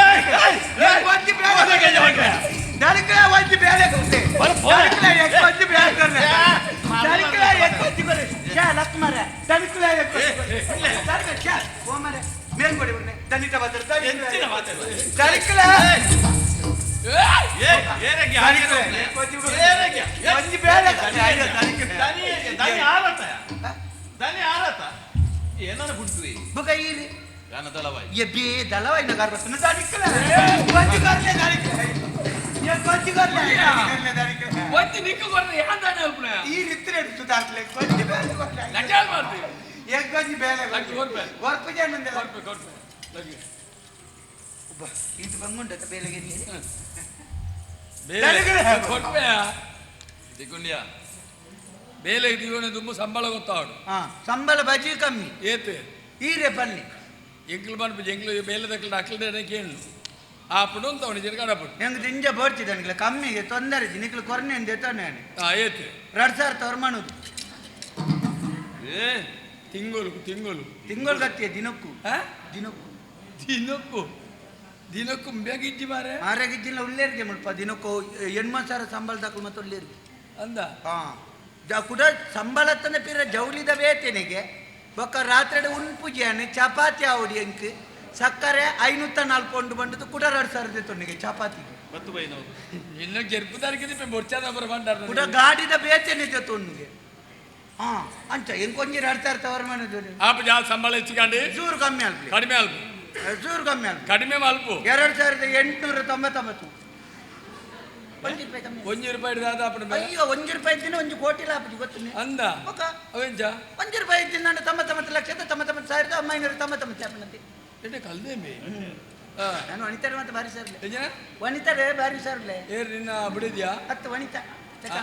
ಒಂಜಿ ಬೇಳೆ ಕೊಡ್ತೆ ದನಿಕುಲ ಎಕ್ ಒಂಜಿ ಬೇಳೆ ಕೊರ್ರೆ ದನಿಕುಲ ಎಕ್ ಒಂಜಿ ಕೊರ್ರೆ ಶ್ಯಾ ಲಕ್ ಮಾರ್ರೆ ದನಿಕುಲ ಎಕ್ ಒಂಜಿ ಕೊರ್ರೆ ದನಿಕುಲ ಶ್ಯಾ ಓ ಮಾರ್ರೆ ಮೇಲ್ಕೊಡಿ ಉರ್ನೆ ದನಿತ ಬದ್ರ ಎಂಚಿನ ಮಾತಾಡ ದನಿಕುಲ ಏರಗೆ ದನಿಕುಲ ಎಕ್ ಒಂಜಿ ಕೊರ್ರೆ. ಒಂಜಿ ಬೇಳೆ ಕೊರ್ರೆ. ಅಯ್ಯೋ ದನಿಕುಲ ದನಿ ದನಿ ಆರತ ದನಿ ಆರತ ಏನಾರ ಬಿಡ್ತೀವಿ ಬುಕ ಈರಿ ಯಾನ ದಳವಾಯಿ ಎಬ್ಬಿ ದಳವಾಯಿನ ಗರ್ಭಸ್ಥನ ದನಿಕುಲ ಒಂಜಿ ಕೊರ್ಲೆ ದನಿಕುಲ ಎಕ್ ಒಂಜಿ ಕೊರ್ಲೆ ದನಿಕುಲ ಒಂಜಿ ನಿಕ್ಕು ಕೊರ್ರೆ ಯಾಂದಾನೆ ಅಲ್ಪನೆ ಈ ರಿತ್ರೆ ಸುಧಾರಿಸಲೆ ಕೊಂಚ ಬೇಲೆ ಕೊರ್ಲೆ. ಲಗ್ಗಾಲ್ ಮಾಡ್ತೀವಿ ಎಗ್ ಕೊಂಚ ಬೇಲೆ ಲಗ್ಗೆ ಕೊರ್ಪೆ. ಕೊರ್ಪು ಜನ ಕೊರ್ಪೆ ಕೊರ್ಪೆ ಲಗ್ಗೆ ಇದು ಬಂಗುಂಡ ಬೇಲೆಗೆ ನೀರು ಬೇಲೆ ಕೊರ್ಪೆಯ ದಿಗುಂಡ್ಯಾ ಬೇಲೆ ದಿವನ ದುಂಬು ಸಂಬಳ ಗೊತ್ತಾವಡು ಹಾ ಸಂಬಳ ಬಜಿ ಕಮ್ಮಿ ಏತ್ ಈರೆ ಪಲ್ಲಿ ಎಂಕ್ಲು ಪನ್ಪು ಎಂಕ್ಲು ಬೇಲೆ ದಕ್ಕಲು ಅಕ್ಲು ಕೇಳು ಆ ಪುಡು ಅಂತ ಅವನು ಜನ ಕಡಪುಡು ಹೆಂಗ್ ದಿಂಜ ಬೋಡ್ತಿದ್ದಾನಿಲ್ಲ ಕಮ್ಮಿಗೆ ತೊಂದರೆ ನಿಕ್ಲು ಕೊರ್ನೆ ಅಂದೆ ತೊಂದರೆ ಆ ಏತ್ ಎರಡು ಸಾವಿರ ತೋರ್ಮಣುದು ಏ ತಿಂಗಳು ತಿಂಗಳು ತಿಂಗಳು ಗತ್ತಿಯ ದಿನಕ್ಕೂ ಆ ದಿನಕ್ಕೂ ದಿನಕ್ಕೂ ದಿನಕ್ಕೂ ಬೇಗಿಜ್ಜಿ ಮಾರೆ ಮಾರಾಗಿದ್ದಿಲ್ಲ ಉಳ್ಳೇರಿಗೆ ಮುಲ್ಪ ದಿನಕ್ಕೂ ಎಣ್ಮ ಸಾವಿರ ಸಂಬಳ ದಾಖಲು ಮತ್ತೆ ಉಳ್ಳೇರಿಗೆ ಅಂದ ಹಾ ಕುಡ ಸಂಬಳ ತನ ಪಿರ ಜೌಲಿದ ವೇತನಿಗೆ ಬೊಕ್ಕ ರಾತ್ರಿ ಉಣ್ಪುಜಿಯಾನೆ ಚಪಾತಿ ಆವಡಿ ಎಂಕ್ ಸಕ್ಕರೆ 504 ಉಂಡು ಬಂಡದು ಕುಡ 2000 ತೊಂಡಿಗೆ ಚಪಾತಿಗೆ ಬತ್ತು ಬೈನೋ ಇನ್ನು ಜರ್ಪು ತಾರೀಕಿಗೆ ಬೊಡ್ಚಾದ ಬರ ಬಂಡಾರ ಕುಡ ಗಾಡಿದ ಬೇತನೆ ತೊಂಡಿಗೆ ಹಾ ಅಂಚ ಎಂಕೊಂಜಿ 2000 ತವರ ಮನೆ ಆಪ ಜಾ ಸಂಬಳ ಹೆಚ್ಚಿಕೊಂಡು ಚೂರು ಕಮ್ಮಿ ಅಲ್ಪಿ ಕಡಿಮೆ ಅಲ್ಪ ಚೂರು ಕಮ್ಮಿ ಅಲ್ಪ ಕಡಿಮೆ ಅಲ್ಪ 2899 ಒಂಜಿ ರೂಪಾಯಿ ಕಮ್ಮಿ ಒಂಜಿ ರೂಪಾಯಿ ಹಿಡಿದಾದ ಅಪ್ಪನ ಮೇಲೆ ಅಯ್ಯೋ ಒಂಜಿ ರೂಪಾಯಿ ಇದ್ದೀನಿ ಒಂಜಿ ಕೋಟಿ ಲಾಭ ಗೊತ್ತು ಅಂದ ಬೊಕ್ಕ ಅವೆಂಚ ಒಂಜಿ ರೂಪಾಯಿ ಇದ್ದೀನಿ ನಾನು 99 ಲಕ್ಷದ 99 ಸಾವಿರದ ಒಂಬೈನೂರ ತೊಂಬತ್ತೊಂಬತ್ತು ಅಪ್ಪನಂತೆ ಎಡೆ ಕಲ್ದೆ ಮೇ ನಾನು ವನಿತಾರೆ ಮತ್ತೆ ಬಾರಿ ಸರ್ಲೆ ಎಂಜನ ವನಿತಾರೆ ಬಾರಿ ಸರ್ಲೆ ಏರ್ ನಿನ್ನ ಬಿಡಿದ್ಯಾ ಹತ್ತು ವನಿತಾ ಲೆಕ್ಕ.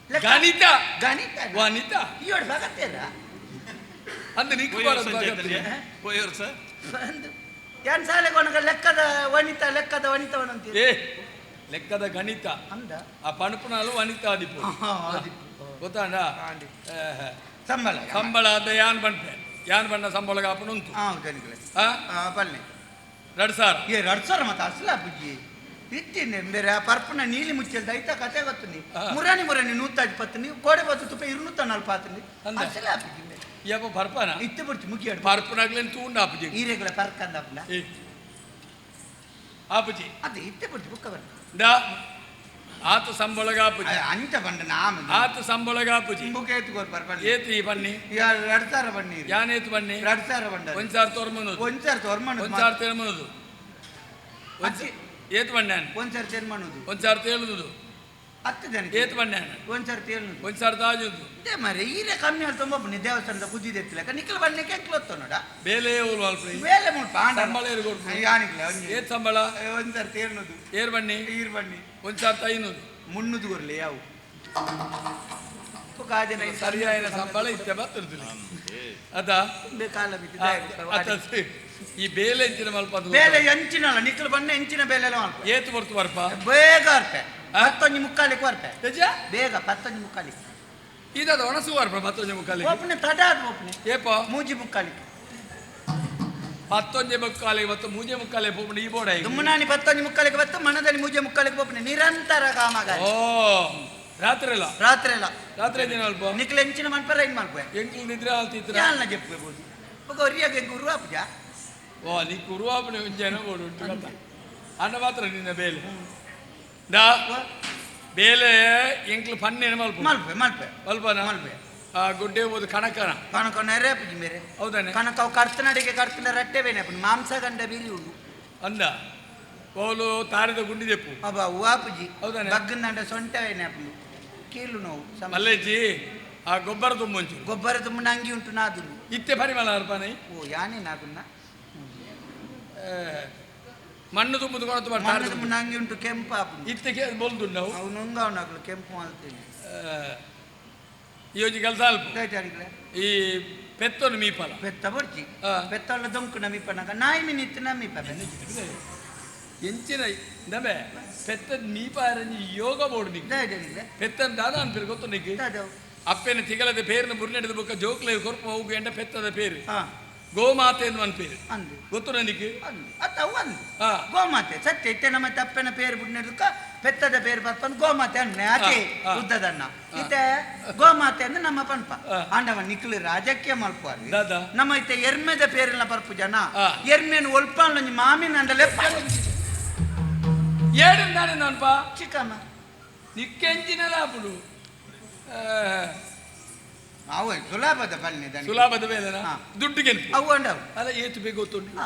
ಲೆಕ್ಕ. ಗಣಿತ ಗಣಿತ ವನಿತ ಈ ಭಗತ್ತೇರ ಅಂದ ನಿಕ್ಕು ಪೋಯ್ ಬರೋದು ವರ್ಷ ಭಗತ್ತಿ. ಪೋಯ್ ವರ್ಷ ಒಂದು ಏನ್ ಸಾಲೆ ಕೊನಗ ಲೆಕ್ಕದ ವನಿತಾ ಲೆಕ್ಕದ ವನಿತವನಂತೀರಿ ಏ ಲೆಕ್ಕದ ಗಣಿತ ಅಂದ ಆ ಪಣಪುನಾಲು ವನಿತಾ ಆದಿಪು ಹಾ, ಆದಿಪು. ಗೊತ್ತಾಂಡ ಆಂಡಿ. ಸಂಬಳ ಸಂಬಳ ಅದ ಯಾನ್ ಬಂಡ್ಪೆ ಯಾನ್ ಬಣ್ಣ ಸಂಬಳ ಕಾಪುನ ಉಂಟು ಹಾ ಗಣಿಗಳೇ ಆ ಹಾ ಪಲ್ಲೆ 2000 ಏ 2000 ಮತ್ತೆ ಅಸಲ ಬುಜ್ಜಿ ಇಟ್ಟಿನಿ ಬೇರೆ ಆ ಪರ್ಪನ ನೀಲಿ ಮುಚ್ಚಲ್ದ ಐತ ಕತೆ ಗೊತ್ತು ನೀ ಆ. ಮುರಾನಿ ಮುರಾನಿ 120 ನೀವು ಕೋಡೆ ಬತ್ತು ತುಪ್ಪ 240 ಅಂದ. ಅಸಲ ಬುಜ್ಜಿ ಬೇರೆ. ಯಪ್ಪ ಪರ್ಪನ ಇತ್ತು ಬಿಡ್ತು ಮುಗಿಯಾಡು ಪರ್ಪನಾಗ್ಲೇನು ತೂಂಡ ಆಪುಜಿ ಈರೆಗಳ ಪರ್ಕಂದಪ್ಪ ಏ ಆಪುಜಿ ಅದು ಇತ್ತೆ ಬಿಡ್ತು ಬುಕ್ಕ ಬರ್ತ ದಾ ಆತ ಸಂಬಳಗ ಆಪುಜಿ ಅಂಚ ಬಂಡ ನಾಮ ಆತ ಸಂಬಳಗ ಆಪುಜಿ ಬುಕ್ ಏತ್ಕೋರ್ ಪರ್ಪಲ್ಲಿ ಏತು ಈ ಬನ್ನಿ 2000 ಬನ್ನಿ ಯಾನೇತು ಬನ್ನಿ 2000 ಬಂಡ ಒಂದ್ಸಾರು ತೋರ್ಮನದು ಒಂದ್ಸಾರಿ ತೋರ್ಮಣದು ಒಂದ್ಸಾರು ತೇಳ್ಮನದು ಅಜ್ಜಿ. ಏತು ಬಣ್ಣಾನ್ ಒಂದ್ಸಾರಿ ತೇರ್ಮಣದು ಒಂದ್ಸಾರು ತೇಳುದು ಹತ್ತು ಜನ ಏತು ಬಣ್ಣಾನ್ ಒಂದ್ಸಾರಿ ತೇಳ್ನುದು ಒಂದ್ಸಾರು ತಾಜುದು ಇದೇ ಮಾರ್ರೆ ಈರೆ ಕಮ್ಮಿ ಅಲ್ಲಿ ತುಂಬ ಬನ್ನಿ ದೇವಸ್ಥಾನದ ಕುದಿದೆತ್ತಿಲಕ ನಿಕ್ಕಲ್ ಬನ್ನಿಕ್ಕೆ ಎಂಕ್ಲೊತ್ತ ನೋಡ ಬೇಲೆ ಓಲು ಅಲ್ಪ್ರಿ ಬೇಲೆ ಮುಲ್ಪ ಸಂಬಳ ಏರು ಕೊಡ್ಪು. ಯಾನಿಗ್ಲ ಒಂಜಿ ಏತ್ ಸಂಬಳ ಒಂದ್ಸಾರಿ ತೇರ್ನುದು ಏರ್ ಬನ್ನಿ ಈರ್ ಬನ್ನಿ ಒಂದ್ಸಾರು ತೈನದು ಮುನ್ನುದು ಕೊರ್ಲೆ ಯಾವು ಸರಿಯಾಯಿನ ಸಂಬಳ ಇತ್ತೆ ಬತ್ತಿರ್ತಿಲ್ಲ ಅದ ಕಾಲ ಬಿದ್ದು ಅತ ಈ ಬೇಲೆ ಎಂಚಿನ ಮಲ್ಪ ಅದು ಬೇಲೆ ಎಂಚಿನಲ್ಲ ನಿಕ್ಕಲ್ ಬಣ್ಣ ಎಂಚಿನ ಬೇಲೆ ಎಲ್ಲ ಮಲ್ಪ ಏತು ಬರ್ತು ಬರ್ಪ ಬೇಗ ಅರ್ಪೆ ಆ? ಪತ್ತೊಂಜಿ ಮುಕ್ಕಾಲಿಗೆ ಬರ್ಪೆ ನಿಜ ಬೇಗ ಪತ್ತೊಂಜಿ ಮುಕ್ಕಾಲಿಗೆ ಇದದ ಒಣಸು ಬರ್ಪ ಮತ್ತೊಂದು ಮುಕ್ಕಾಲಿಗೆ ಒಪ್ಪನೆ ತಡ ಅದು ಒಪ್ಪನೆ ಏಪ ಮೂಜಿ ಮುಕ್ಕಾಲಿಗೆ ಪತ್ತೊಂಜೆ ಮುಕ್ಕಾಲಿಗೆ ಮತ್ತು ಮೂಜೆ ಮುಕ್ಕಾಲೆ ಪೋಪುಂಡು ಈ ಬೋಡ. ದುಮ್ಮನಾನಿ ಪತ್ತೊಂಜಿ ಮುಕ್ಕಾಲಿಗೆ ಬತ್ತು ಮನದಲ್ಲಿ ಮೂಜೆ ಮುಕ್ಕಾಲಿಗೆ ಪೋಪುಂಡು ನಿರಂತರ ಕಾಮಗಾರಿ. ಓ ರಾತ್ರಿ ಎಲ್ಲ? ರಾತ್ರಿ ಎಲ್ಲ. ರಾತ್ರಿ ದಿನ ಅಲ್ಪ ನಿಕ್ಲೆ ಎಂಚಿನ ಮನ್ಪರ ಇನ್ ಮಲ್ಪೆ. ಎಂಕ್ಲು ನಿದ್ರೆ ಆಲ್ತಿತ್ರ. ಯಾಲ್ನ ಜೆಪ್ಪೆ ಬೋದು ಬೊಕ ಒರಿಯಾಗ ಎಂಕ್ ಉರುವಾಪುಜ. ಓ ನಿಕ್ ಉರುವಾಪುನೆ ಒಂಜಿ ಏನೋ ಬೋಡು ಉಂಟು ಕಥ ಅಣ್ಣ ಮಾತ್ರ ನಿನ್ನ ಬೇಲೆ ದಾ ಬೇಲೆ ಎಂಕ್ಲು ಪನ್ನೇನು ಮಲ್ಪ ಮಲ್ಪೆ ಮಲ್ಪೆ ಮಲ್ಪನ ಮಲ್ಪೆ. ಆ ಗುಡ್ಡೆ ಹೋದು ಕಣಕನ ಕಣಕ ನೆರೆ ಪುಜಿ ಮೇರೆ. ಹೌದಾನೆ? ಕಣಕ ಅವು ಕರ್ತನಡಿಗೆ ಕರ್ತನ ರಟ್ಟೆ ಬೇನೆ ಅಪ್ಪು ಮಾಂಸ ಗಂಡ ಬೀರಿ ಉಂಡು. ಅಂದ ಓಲು ತಾರದ ಗುಂಡಿ ದೆಪ್ಪು. ಅಬ್ಬ ಹೂವಾಪುಜಿ. ಹೌದಾನೆ? ಬಗ್ಗಂದಂಡ ಸೊಂಟ ಬೇನೆ ಅಪ್ಪು ಕೀಲು ನೋವು ಸಮಸ್ಯೆ. ಮಲ್ಲೇಜಿ ಆ ಗೊಬ್ಬರ ತುಂಬೊಂಚು. ಗೊಬ್ಬರ ತುಂಬ ನಂಗಿ ಉಂಟು ನಾದುನು. ಇತ್ತೆ ಪರಿಮಳ ಅರ್ಪಣೆ. ಓ ಯಾನೇ ನಾದುನ್ನ. ಮಣ್ಣು ತುಂಬುದು ಕೊಣತು ಮಣ್ಣು ಮಾಡ್ತಾರೆ. ತುಂಬ ನಂಗಿ ಉಂಟು ಕೆಂಪು ಆಪುಂಡು. ಇತ್ತೆ ಬೊಲ್ದುಂಡು ಅವು. ಅವು ನುಂಗವನಾಗ್ಲು ಕೆಂಪು ಮಾಡ್ತೇನೆ. ಈ ಒಂಜಿ ಕೆಲಸ ಅಲ್ಪ. ಈ ಪೆತ್ತೊನು ಮೀಪಲ. ಪೆತ್ತ ಬೊಡ್ಚಿ. ಪೆತ್ತೊಲ್ಲ ದೊಂಕು ನಮಿಪನಾಗ ನಾಯಿ ಮಿನಿತ್ತು ನಮಿಪ. ಎಂಚಿನ ನಮೆ ಪೆತ್ತ ಮೀಪಾರಂಜಿ ಯೋಗ ಬೋರ್ಡ್ ನಿಕ್. ಪೆತ್ತನ್ ದಾದ ಅನ್ಪಿರ್ ಗೊತ್ತು ನಿಕ್. ಅಪ್ಪೆನ ತಿಗಲದ ಪೇರಿನ ಬುರ್ನೆಡದ ಬೊಕ್ಕ ಜೋಕ್ಲೆ ಕೊರ್ಪ ಹೋಗು ಎಂಡ ಪೆತ್ತದ ಪೇರು. ಗೋಮಾತೆ ಎಂದು ಅನ್ಪೇರು ಗೊತ್ತು ನನಗೆ. ಗೋಮಾತೆ ಸತ್ಯ ಇತ್ತೆ ನಮ್ಮ ತಪ್ಪೆನ ಪೇರು ಬುಡ್ನೆಡ್ಕ ಪೆತ್ತದ ಪೇರು ಪರ್ಪಂದು ಗೋಮಾತೆ ಅಣ್ಣ ಆಚೆ ಉದ್ದದಣ್ಣ ಇತ್ತೆ ಗೋಮಾತೆ ಅಂದ್ರೆ ನಮ್ಮ ಪನ್ಪ ಆಂಡವ ನಿಕ್ಲು ರಾಜಕೀಯ ಮಲ್ಪುವಾರು ನಮ್ಮ ಇತ್ತೆ ಎರ್ಮೆದ ಪೇರಿನ ಪರ್ಪು ಜನ ಎರ್ಮೆನ್ ಒಲ್ಪಾನ್ ಮಾಮಿನ ಅಂಡಲೆ ಏಳು ನನ್ಪ ಚಿಕ್ಕಮ್ಮ ನಿಕ್ಕೆಂಚಿನಲ್ಲ ಅಪ್ಪುಡು ಅವು ಸುಲಭದ ಬನ್ನಿ ಸುಲಭದ ಬೇಲೆನಾ ದುಡ್ಡು ಗೆಲ್ಪು ಅವು ಅಂಡವು ಅಲ್ಲ ಏತು ಬೇಕು ಗೊತ್ತುಂಟು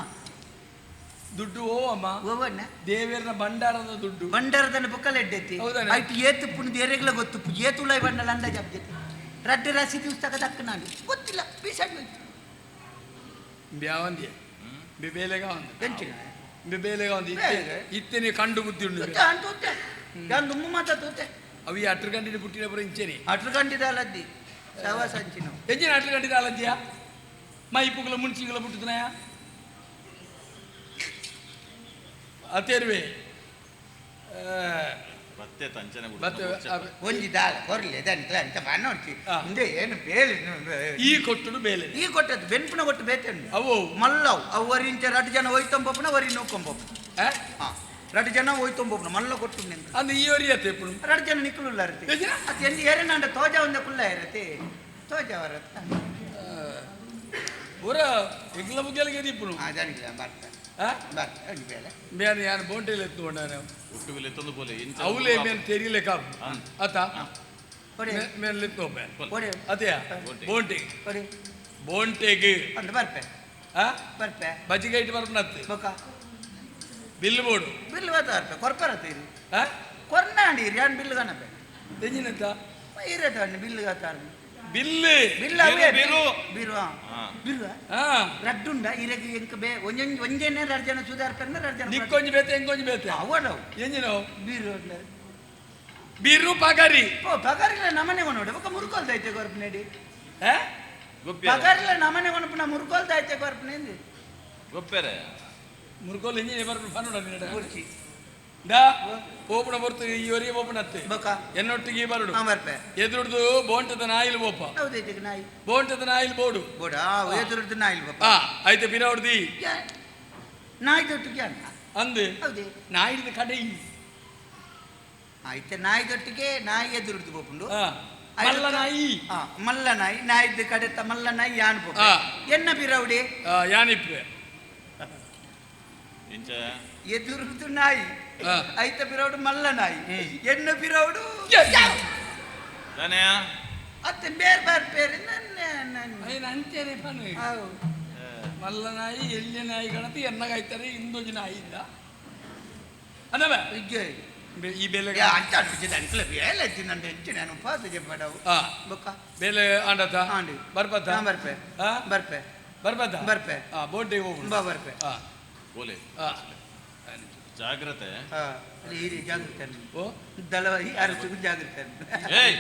ದುಡ್ಡು ಓ ಅಮ್ಮ ಓವಣ್ಣ ದೇವೇರ್ನ ಭಂಡಾರದ ದುಡ್ಡು ಭಂಡಾರದನ್ನ ಬುಕ್ಕಲ್ ಎಡ್ಡೆತ್ತಿ ಆಯ್ತು ಏತು ಪುಣ್ ದೇರೆಗ್ಲ ಗೊತ್ತು ಏತು ಉಲಾಯ್ ಬಂಡಲ ಅಂದಾಜ್ ಅಬ್ಜೆತಿ ರಡ್ಡು ರಾಸಿ ದಿವಸಕ ದಕ್ಕ ನಾನು ಗೊತ್ತಿಲ್ಲ ಬೀಸಾಡಿ ಹೋಯ್ತು ಬ್ಯಾವಂದಿಯ ಬೇಲೆಗ ಒಂದು ಎಂಚಿನ ಬೇಲೆಗ ಒಂದು ಇತ್ತೆ ನೀವು ಕಂಡು ಬುದ್ಧಿ ಉಂಡು ಅಂತು ಮಾತಾತೂತೆ ಅವಿ ಅಟ್ರು ಗಂಟಿನ ಪುಟ್ಟಿನ ಪುರ ಇಂಚೆನೆ ಅಟ್ರು ಗಂಟಿದ ಅಲದ್ದಿ ಸವಾಸ ಅಂಚಿನ ಎಂಚಿನ ಅಟ್ರು ಗಂಟಿದ ಅಲದ್ದಿಯ ಮೈಪುಗಳ ಮುನ್ಸಿಗಳ ಪುಟ್ಟುದನಯ ಅತೇರ್ವೆ ಬತ್ತೆ ತಂಚನೆ ಬತ್ತೆ ಒಂಜಿ ದಾಲ ಕೊರ್ಲೆ ದನಿಕ್ಲ ಅಂತ ಬನ್ನೋಡ್ಚಿ ಇಂದೆ ಏನು ಬೇಲೆ ಈ ಕೊಟ್ಟುಡು ಬೇಲೆ ಈ ಕೊಟ್ಟದ್ದು ಬೆನ್ಪುನ ಕೊಟ್ಟು ಬೇತೆ ಉಂಡು ಅವು ಮಲ್ಲವು ಅವು ವರಿಂಚ ರಡ್ಡು ಜನ ಒಯ್ತೊಂಬಪ್ಪನ ವರಿ ನೂಕೊಂಬಪ್ಪು ಹಾಂ ರಡ್ಡು ಜನ ಒಯ್ತೊಂಬಪ್ಪನ ಮಲ್ಲ ಕೊಟ್ಟು ಅಂದು ಈ ವರಿ ಅತ್ತೆ ಎಪ್ಪುನು ರಡ್ಡು ಜನ ನಿಕ್ಕುಲ್ಲ ಇರತ್ತೆ ಅದು ಎಲ್ಲಿ ಏರೇನಾಂಡ ತೋಜ ಒಂದ ಕುಲ್ಲ ಇರತ್ತೆ ತೋಜ ವರತ್ತ ಪೂರ ಎಂಗ್ಲ ಮುಗ್ಯಲಿಗೆ ದಿಪ್ಪುನು ಹಾಂ ದನಿಕ್ಲ ಬರ್ತ ಬರ್ತ ಬೇಲೆ ಬೇರೆ ಯಾರು ಬೋಂಟೆಲ್ ಎತ್ತುಕೊಂಡಾನೆ ಒಟ್ಟುಗುಲೆ ತಂದು ಪೋಲೆ ಅವಲೇ ಮೇಲೆ ತೆರಿಲೆ ಕಾಪು ಅತ್ತ ಮೇಲೆ ಎತ್ತು ಅತೆಯಾ ಬೋಂಟೆಗೆ ಬೋಂಟೆಗೆ ಅಂದ ಬರ್ಪೆ ಬರ್ಪೆ ಬಜ್ಜಿಗೆ ಇಟ್ಟು ಬರ್ಪನತ್ತೆ ಬೊಕ ಬಿಲ್ ಬೋಡು ಬಿಲ್ ಬತ್ತ ಬರ್ಪೆ ಕೊರ್ಪರತ್ತೆ ಇರು ಕೊರ್ನಾಂಡಿ ಇರು ಯಾನ್ ಬಿಲ್ ಗಣಪೆ ಎಂಜಿನತ್ತ ಇರತ್ತೆ ಅಣ್ಣ ಬಿಲ್ ಗತ್ತಾರ ಬಿಲ್ಲು ಬಿಲ್ ಅವೇ ಬಿರು ಬಿರು ಬಿರು ರಡ್ಡುಂಡ ಇರಗೆ ಎಂಕ ಬೇ ಒಂಜೊಂಜಿ ಒಂಜೇನೆ ರಡ್ ಜನ ಸುಧಾರ್ಪೆಂದ ರಡ್ ಜನ ನಿಕ್ಕೊಂಜಿ ಬೇತೆ ಎಂಕೊಂಜಿ ಬೇತೆ ಅವಡವು ಎಂಜಿನವು ಬಿರು ಬಿರು ಪಗರಿ ಓ ಪಗರಿಲ್ಲ ನಮನೆ ಕೊನೋಡು ಬೊಕ ಮುರುಕೊಲ್ದೈತೆ ಕೊರ್ಪನೇಡಿ ಪಗರಿಲ್ಲ ನಮನೆ ಕೊನಪುನ ಮುರುಕೊಲ್ದೈತೆ ಕೊರ್ಪನೇಂದು ಗೊಪ್ಪೆರೆ ಮುರುಕೋಲ್ ಎಂಜಿನ ಬರ್ಪು ಫನ್ನೋಡ ನಿನ್ನಡ ಕುರ್ಚಿ ದಾ ಪೋಪುಣ ಬರ್ತು ಈ ಒರಿಯ ಪೋಪುಣ ಅತ್ತೆ ಬೊಕ ಎನ್ನೊಟ್ಟಿಗೆ ಬರಡು ಬರ್ಪೆ ಎದುರುಡ್ದು ಬೋಂಟದ ನಾಯಿಲ್ ಬೋಪ ಹೌದೈತೆ ನಾಯಿ ಬೋಂಟದ ನಾಯಿಲ್ ಬೋಡು ಬೋಡ ಎದುರುಡ್ದು ನಾಯಿಲ್ ಬೋಪ ಆಯ್ತು ಪಿನ ಹೊಡ್ದಿ ನಾಯಿ ದೊಟ್ಟಿಗೆ ಅಣ್ಣ ಅಂದು ಹೌದೇ ನಾಯಿದ ಕಡೆ ಆಯ್ತು ನಾಯಿ ದೊಟ್ಟಿಗೆ ನಾಯಿ ಎದುರುಡ್ದು ಬೋಪುಂಡು ಮಲ್ಲ ನಾಯಿ ಮಲ್ಲ ನಾಯಿ ನಾಯಿದ ಕಡೆತ ಮಲ್ಲ ನಾಯಿ ಯಾನ್ ಬೋಪ ಎನ್ನ ಬಿರೌಡಿ ಯಾನಿಪ್ಪೆ ಇಂಚ ಎದುರುದು ನಾಯಿ ಐತ ಬಿರೌಡು ಮಲ್ಲ ನಾಯಿ ಎನ್ನ ಬಿರೌಡು ಅತ್ತೆ ಬೇರೆ ಬೇರೆ ಬೇರೆ ನನ್ನ ಅಂಚೆನೆ ಪನು ಮಲ್ಲ ನಾಯಿ ಎಲ್ಲಿ ನಾಯಿ ಗಣತಿ ಎನ್ನಗಾಯ್ತಾರೆ ಇಂದೊಂಜಿ ನಾಯಿ ಇಲ್ಲ ಅನ್ನವೇ ಈ ಬೆಲೆ ಅಂಚ ಅನ್ಪಿಸಿದ ಬೇಲೆ ತಿನ್ನಂಡ ಎಂಚಿನ ನಾನು ಉಪವಾಸ ಜೆಪ್ಪಡವು ಬೊಕ್ಕ ಬೇಲೆ ಆಂಡತ ಆಂಡಿ ಬರ್ಪತ ಬರ್ಪೆ ಬರ್ಪೆ ಬರ್ಪತ ಬರ್ಪೆ ಬೋಂಟೆಗೆ ಹೋಗುಣ ಬಾ ಬರ್ಪೆ ಬೋಲೆ ಜಾಗ್ರತೆ ಅಲ್ಲಿ ಜಾಗ್ರತೆ ಓ ದಳವಾಯಿ ಅರಸುಗೂ ಜಾಗ್ರತೆ ಏಯ್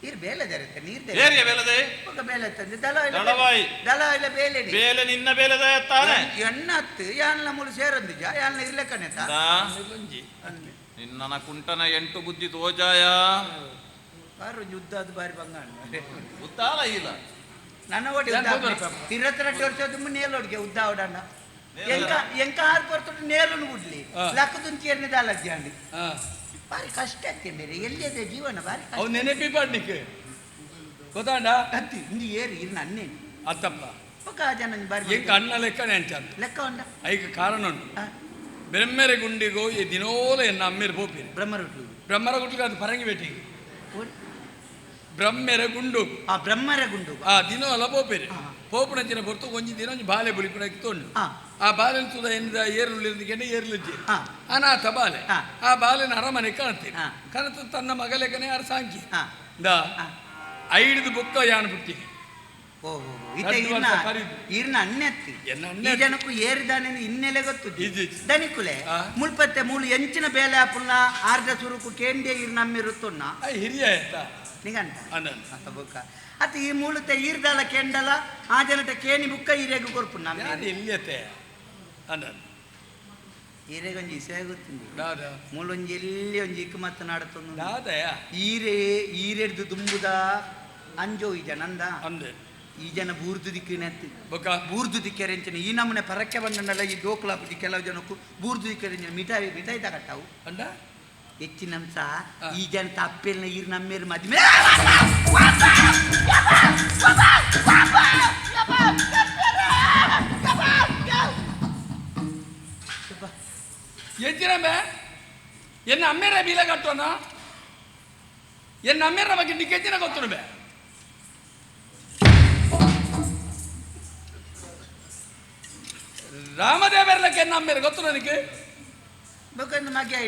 ನೀರು ಬೇಲೆ ದರತ್ತೆ ನೀರು ಏರಿಯ ಬೇಲದೆ ಬೊಕ್ಕ ಬೇಲೆ ತಂದೆ ದಳವಾಯಿ ದಳವಾಯಿ ದಳವಾಯಿಲ ಬೇಲೆ ಬೇಲೆ ನಿನ್ನ ಬೇಲೆದ ತಾನೆ ಎಣ್ಣ ಹತ್ತು ಯಾನ್ಲ ಮುಳು ಸೇರೊಂದಿಜ ಯಾನ್ಲ ಇರ್ಲೆಕ್ಕನೆ ತಾ ನಿನ್ನನ ಕುಂಟನ ಎಂಟು ಬುದ್ಧಿ ತೋಜಾಯ ಬಾರು ಯುದ್ಧ ಅದು ಬಾರಿ ಬಂಗಾಣ ಉತ್ತಾಲ ಇಲ್ಲ ನನ್ನ ಓಡಿ ಯಾನ್ ಹೋದೋರು ಪಾಪ. 22 ವರ್ಷದ ನೇಲೋಡ್ಗೆ ಉದ್ದ ಓಡಣ್ಣ. ಎಂಕ ಎಂಕ ಆರು ಪೊರ್ತುಡು ನೇಲುನು ಗುಡ್ಲಿ ಲಕ್ಕದುಂಚಿ ದಾಲಜ್ಜಾಂಡಿ. ಬಾರಿ ಕಷ್ಟ ಆಗ್ತದೆ ಮೇರೆ, ಎಲ್ಲಿದೆ ಜೀವನ ಬಾರಿ ಕಷ್ಟ. ಅವು ನೆನಪಿ ಪಾಡ್ನಿಕ್ಕೆ ಗೊತ್ತಾಂಡ ಅತ್ತಿ ಇಂದು ಏರು ಇರ್ನ ಅನ್ನೇ ಅತ್ತಪ್ಪ ಒಕ್ಕ ಜನ ಬಾರಿ ಎಂಕ ಅಣ್ಣ ಲೆಕ್ಕನೆ ಅಂಚ ಲೆಕ್ಕ ಉಂಡ ಐಕ ಕಾರಣ ಉಂಟು. ಬೆಮ್ಮೆರೆ ಗುಂಡಿಗೋ ಈ ದಿನೋಲ ಎನ್ನ ಅಮ್ಮೇರು ಪೋಪಿರಿ ಬ್ರಹ್ಮರೊಟ್ಲು ಬ್ರಹ್ಮರ ಗುಂಡಿಗೆ ಅದು ಪರಂಗಿ ಭೇಟಿಗೆ ಬ್ರಹ್ಮೆರ ಗುಂಡು ಆ ಬ್ರಹ್ಮರ ಗುಂಡು ಆ ದಿನೋಲ ಪೋಪಿರಿ ಪೋಪುಣಂಚಿನ ಪೊರ್ತು ಒಂಜಿ ದಿನ ಒಂಜಿ ಬಾಲೆ ಬುಲಿಪುನ ತೊಂಡು ಆ ಬಾಲೆನ ತುದ ಎಂದ ಏರುಳಿಂದ ಏರ್ಲಿಜ್ಜಿ ಅನಾಥ ಬಾಲೆ ಆ ಬಾಲೆನ ಅರಮನೆ ಕಾಣ್ತೀರಿ ಕನತು ತನ್ನ ಮಗಲೆಗನೆ ಅರ ಸಾಂಕಿ ದಾ ಐದು ಬುಕ್ಕ ಯಾನ್ ಪುಟ್ಟಿ. ಈರ್ನ ಅಣ್ಣೆತ್ತಿ ಈ ಜನಕ್ಕೂ ಏರಿದಾನೆ ಹಿನ್ನೆಲೆ ಗೊತ್ತು ದನಿಕುಲೆ ಮುಲ್ಪತ್ತೆ ಮೂಲು ಎಂಚಿನ ಬೇಲೆ ಆಪುಲ್ಲ ಆರ್ಧ ಸುರುಕು ಕೇಂದ್ಯ ಈರ್ ನಮ್ಮಿರುತ್ತುಣ್ಣ ಹಿರಿಯ ನಿಗಂಟ ಬುಕ್ಕ ಅತ್ತ ಈ ಮೂಲತೆ ಈರ್ದಾಲ ಕೆಂಡಲ ಆ ಜನಟ ಕೇಣಿ ಬುಕ್ಕ ಈರೆಗು ಕೊರ್ಪು ನಮ್ಮ ಇಲ್ಲತೆ ಈರೆಗೊಂಜಿ ಇಸೆ ಗೊತ್ತುಂಡು ಮೂಲೊಂಜಿ ಎಲ್ಲಿ ಒಂಜಿ ಇಕ್ಕು ಮತ್ತೆ ನಾಡತ್ತೊಂದು ಈರೆ ಈರೆಡ್ದು ದುಂಬುದ ಅಂಜೋ ಈ ಜನ ಅಂದೆ ಈ ಜನ ಬೂರ್ದು ದಿಕ್ಕಿನತ್ತು ಬೂರ್ದು ದಿಕ್ಕೆರೆಂಚಿನ ಈ ನಮೂನೆ ಪರಕ್ಕೆ ಬಂದನಲ್ಲ ಈ ಡೋಕ್ಲಾಪುಜಿ ಕೆಲವು ಜನಕ್ಕೂ ಬೂರ್ದು ದಿಕ್ಕೆರೆಂಚಿನ ಮಿಠಾಯಿ ಮಿಠಾಯಿ ತಗಟ್ಟವು ಅಂಡ ಹೆಚ್ಚಿನಂಶ ಈ ಜನ ತಪ್ಪೆಲ್ಲ ಈರ್ ನಮ್ಮೇರು ಮದ್ವೆ ಎಂಚಿನಮ್ಮೆ ಎನ್ನ ಅಮ್ಮೇರ ಬೀಲ ಕಟ್ಟೋಣ ಎನ್ನ ಅಮ್ಮೇರ ಬಗ್ಗೆ ನಿಕ್ಕೆ ಹೆಚ್ಚಿನ ಗೊತ್ತು ಬೇ ರಾಮದೇವರ್ಲಕ್ಕೆ ಎನ್ನ ಅಮ್ಮೇರ ಗೊತ್ತು ನನಗೆ ಬೇಕಂದ್ರೆ ಮಗ್ಗೆ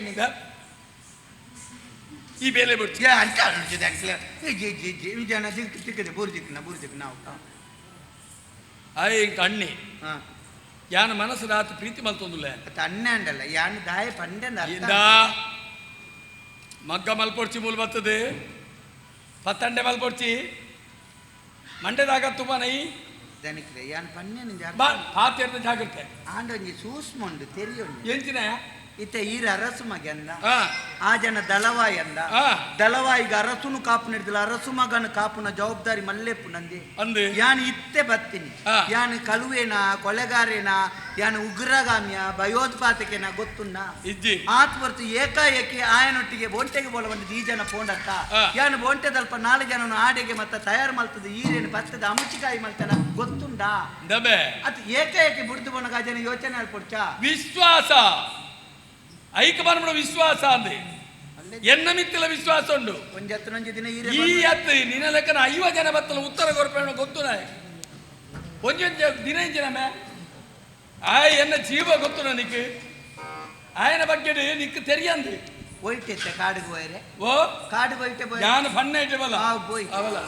ಈ ಬೇಲೆ ಬಿಡ್ತಿ ಅಂತ ಜನ ದಿಕ್ ತಿಕ್ಕದೆ ಬೂರು ದಿಕ್ಕನ ಬೂರು ದಿಕ್ಕ ನಾವು ಆಯ್ ಕಣ್ಣಿ ಯಾನ ಮನಸ್ಸು ರಾತ್ ಪ್ರೀತಿ ಮಲ್ತೊಂದುಲ್ಲ ಅಣ್ಣ ಅಂಡಲ್ಲ ಯಾನ್ ದಾಯ ಪಂಡೆ ಮಗ್ಗ ಮಲ್ಪೊಡ್ಚಿ ಮೂಲ ಬರ್ತದೆ ಪತ್ತಂಡೆ ಮಲ್ಪೊಡ್ಚಿ ಮಂಡೆದಾಗ ತುಪ್ಪ ನೈ ದನಿಕ್ಲೆ ಯಾನ್ ಪನ್ನೆ ಬಾ ಪಾತೆರ್ದ ಜಾಗ್ರತೆ ಆಂಡ ಒಂಜಿ ಸೂಸ್ಮ ಉಂಡು ತೆರಿಯುಂಡು ಎಂಚಿನ ಇತ್ತೆ ಈರ ಅರಸು ಮಗ ಅಂದ ಆ ಜನ ದಳವಾಯಿ ಅಂದ ದಳವಾಯಿಗೆ ಅರಸುನು ಕಾಪು ಹಿಡ್ದಿಲ್ಲ ಅರಸು ಮಗನ ಕಾಪುನ ಜವಾಬ್ದಾರಿ ಮಲ್ಲೆಪ್ಪು ನಂದಿ ಅಂದೆ ಯಾನ್ ಇತ್ತೆ ಬತ್ತೀನಿ ಯಾನ್ ಕಳುವೇನ ಕೊಲೆಗಾರೇನ ಯಾನ್ ಉಗ್ರಗಾಮಿಯ ಭಯೋತ್ಪಾದಕೇನ ಗೊತ್ತುನ್ನ ಇಜ್ಜಿ ಆತ್ ಹೊರ್ತು ಏಕಾಏಕಿ ಆಯನೊಟ್ಟಿಗೆ ಬೋಂಟೆಗೆ ಬೋಲ ಬಂದದ್ದು ಈ ಜನ ಪೋಂಡತ್ತ ಯಾನು ಬೋಂಟೆ ದಲ್ಪ ನಾಲ್ಕು ಜನನು ಆಡೆಗೆ ಮತ್ತೆ ತಯಾರು ಮಲ್ತದ ಈರೇನು ಬತ್ತದ ಅಮುಚಿಕಾಯಿ ಮಲ್ತನ ಗೊತ್ತುಂಡಾ ದಬೆ ಅದು ಏಕಾಏಕಿ ಬುಡ್ದು ಬೋನಗ ಆ ಜನ ಯೋಚನೆ ಆಲ್ಪೊಡ್ಚಾ ವಿಶ್ವಾಸ ಐಕ ಬಂದ್ಬಿಡ ವಿಶ್ವಾಸ ಅಂದೆ ಎನ್ನ ಮಿತ್ತಿಲ ವಿಶ್ವಾಸ ಉಂಡು ಒಂಜತ್ತು ದಿನ ಈ ಅತ್ತು ನಿನ್ನ ಲೆಕ್ಕನ 50 ಜನ ಬತ್ತಲ ಉತ್ತರ ಕೊರ್ಪೇಣ ಗೊತ್ತು ನಾಯ ಒಂಜೊಂಜ ದಿನ ಇಂಚಿನ ಮೇ ಆಯ್ ಎನ್ನ ಜೀವ ಗೊತ್ತು ನನಗೆ ಆಯನ ಬಗ್ಗೆ ನಿಕ್ ತೆರಿಯಂದು ಹೋಯ್ತೆ ಕಾಡಿಗೆ ಹೋಯ್ರೆ ಓ ಕಾಡಿಗೆ ಹೋಯ್ತೆ ಯಾನು ಫಣ್ಣ ಇಟ್ಟೆ ಬಲ್ಲ ಬೋಯ್ ಅವಲ್ಲ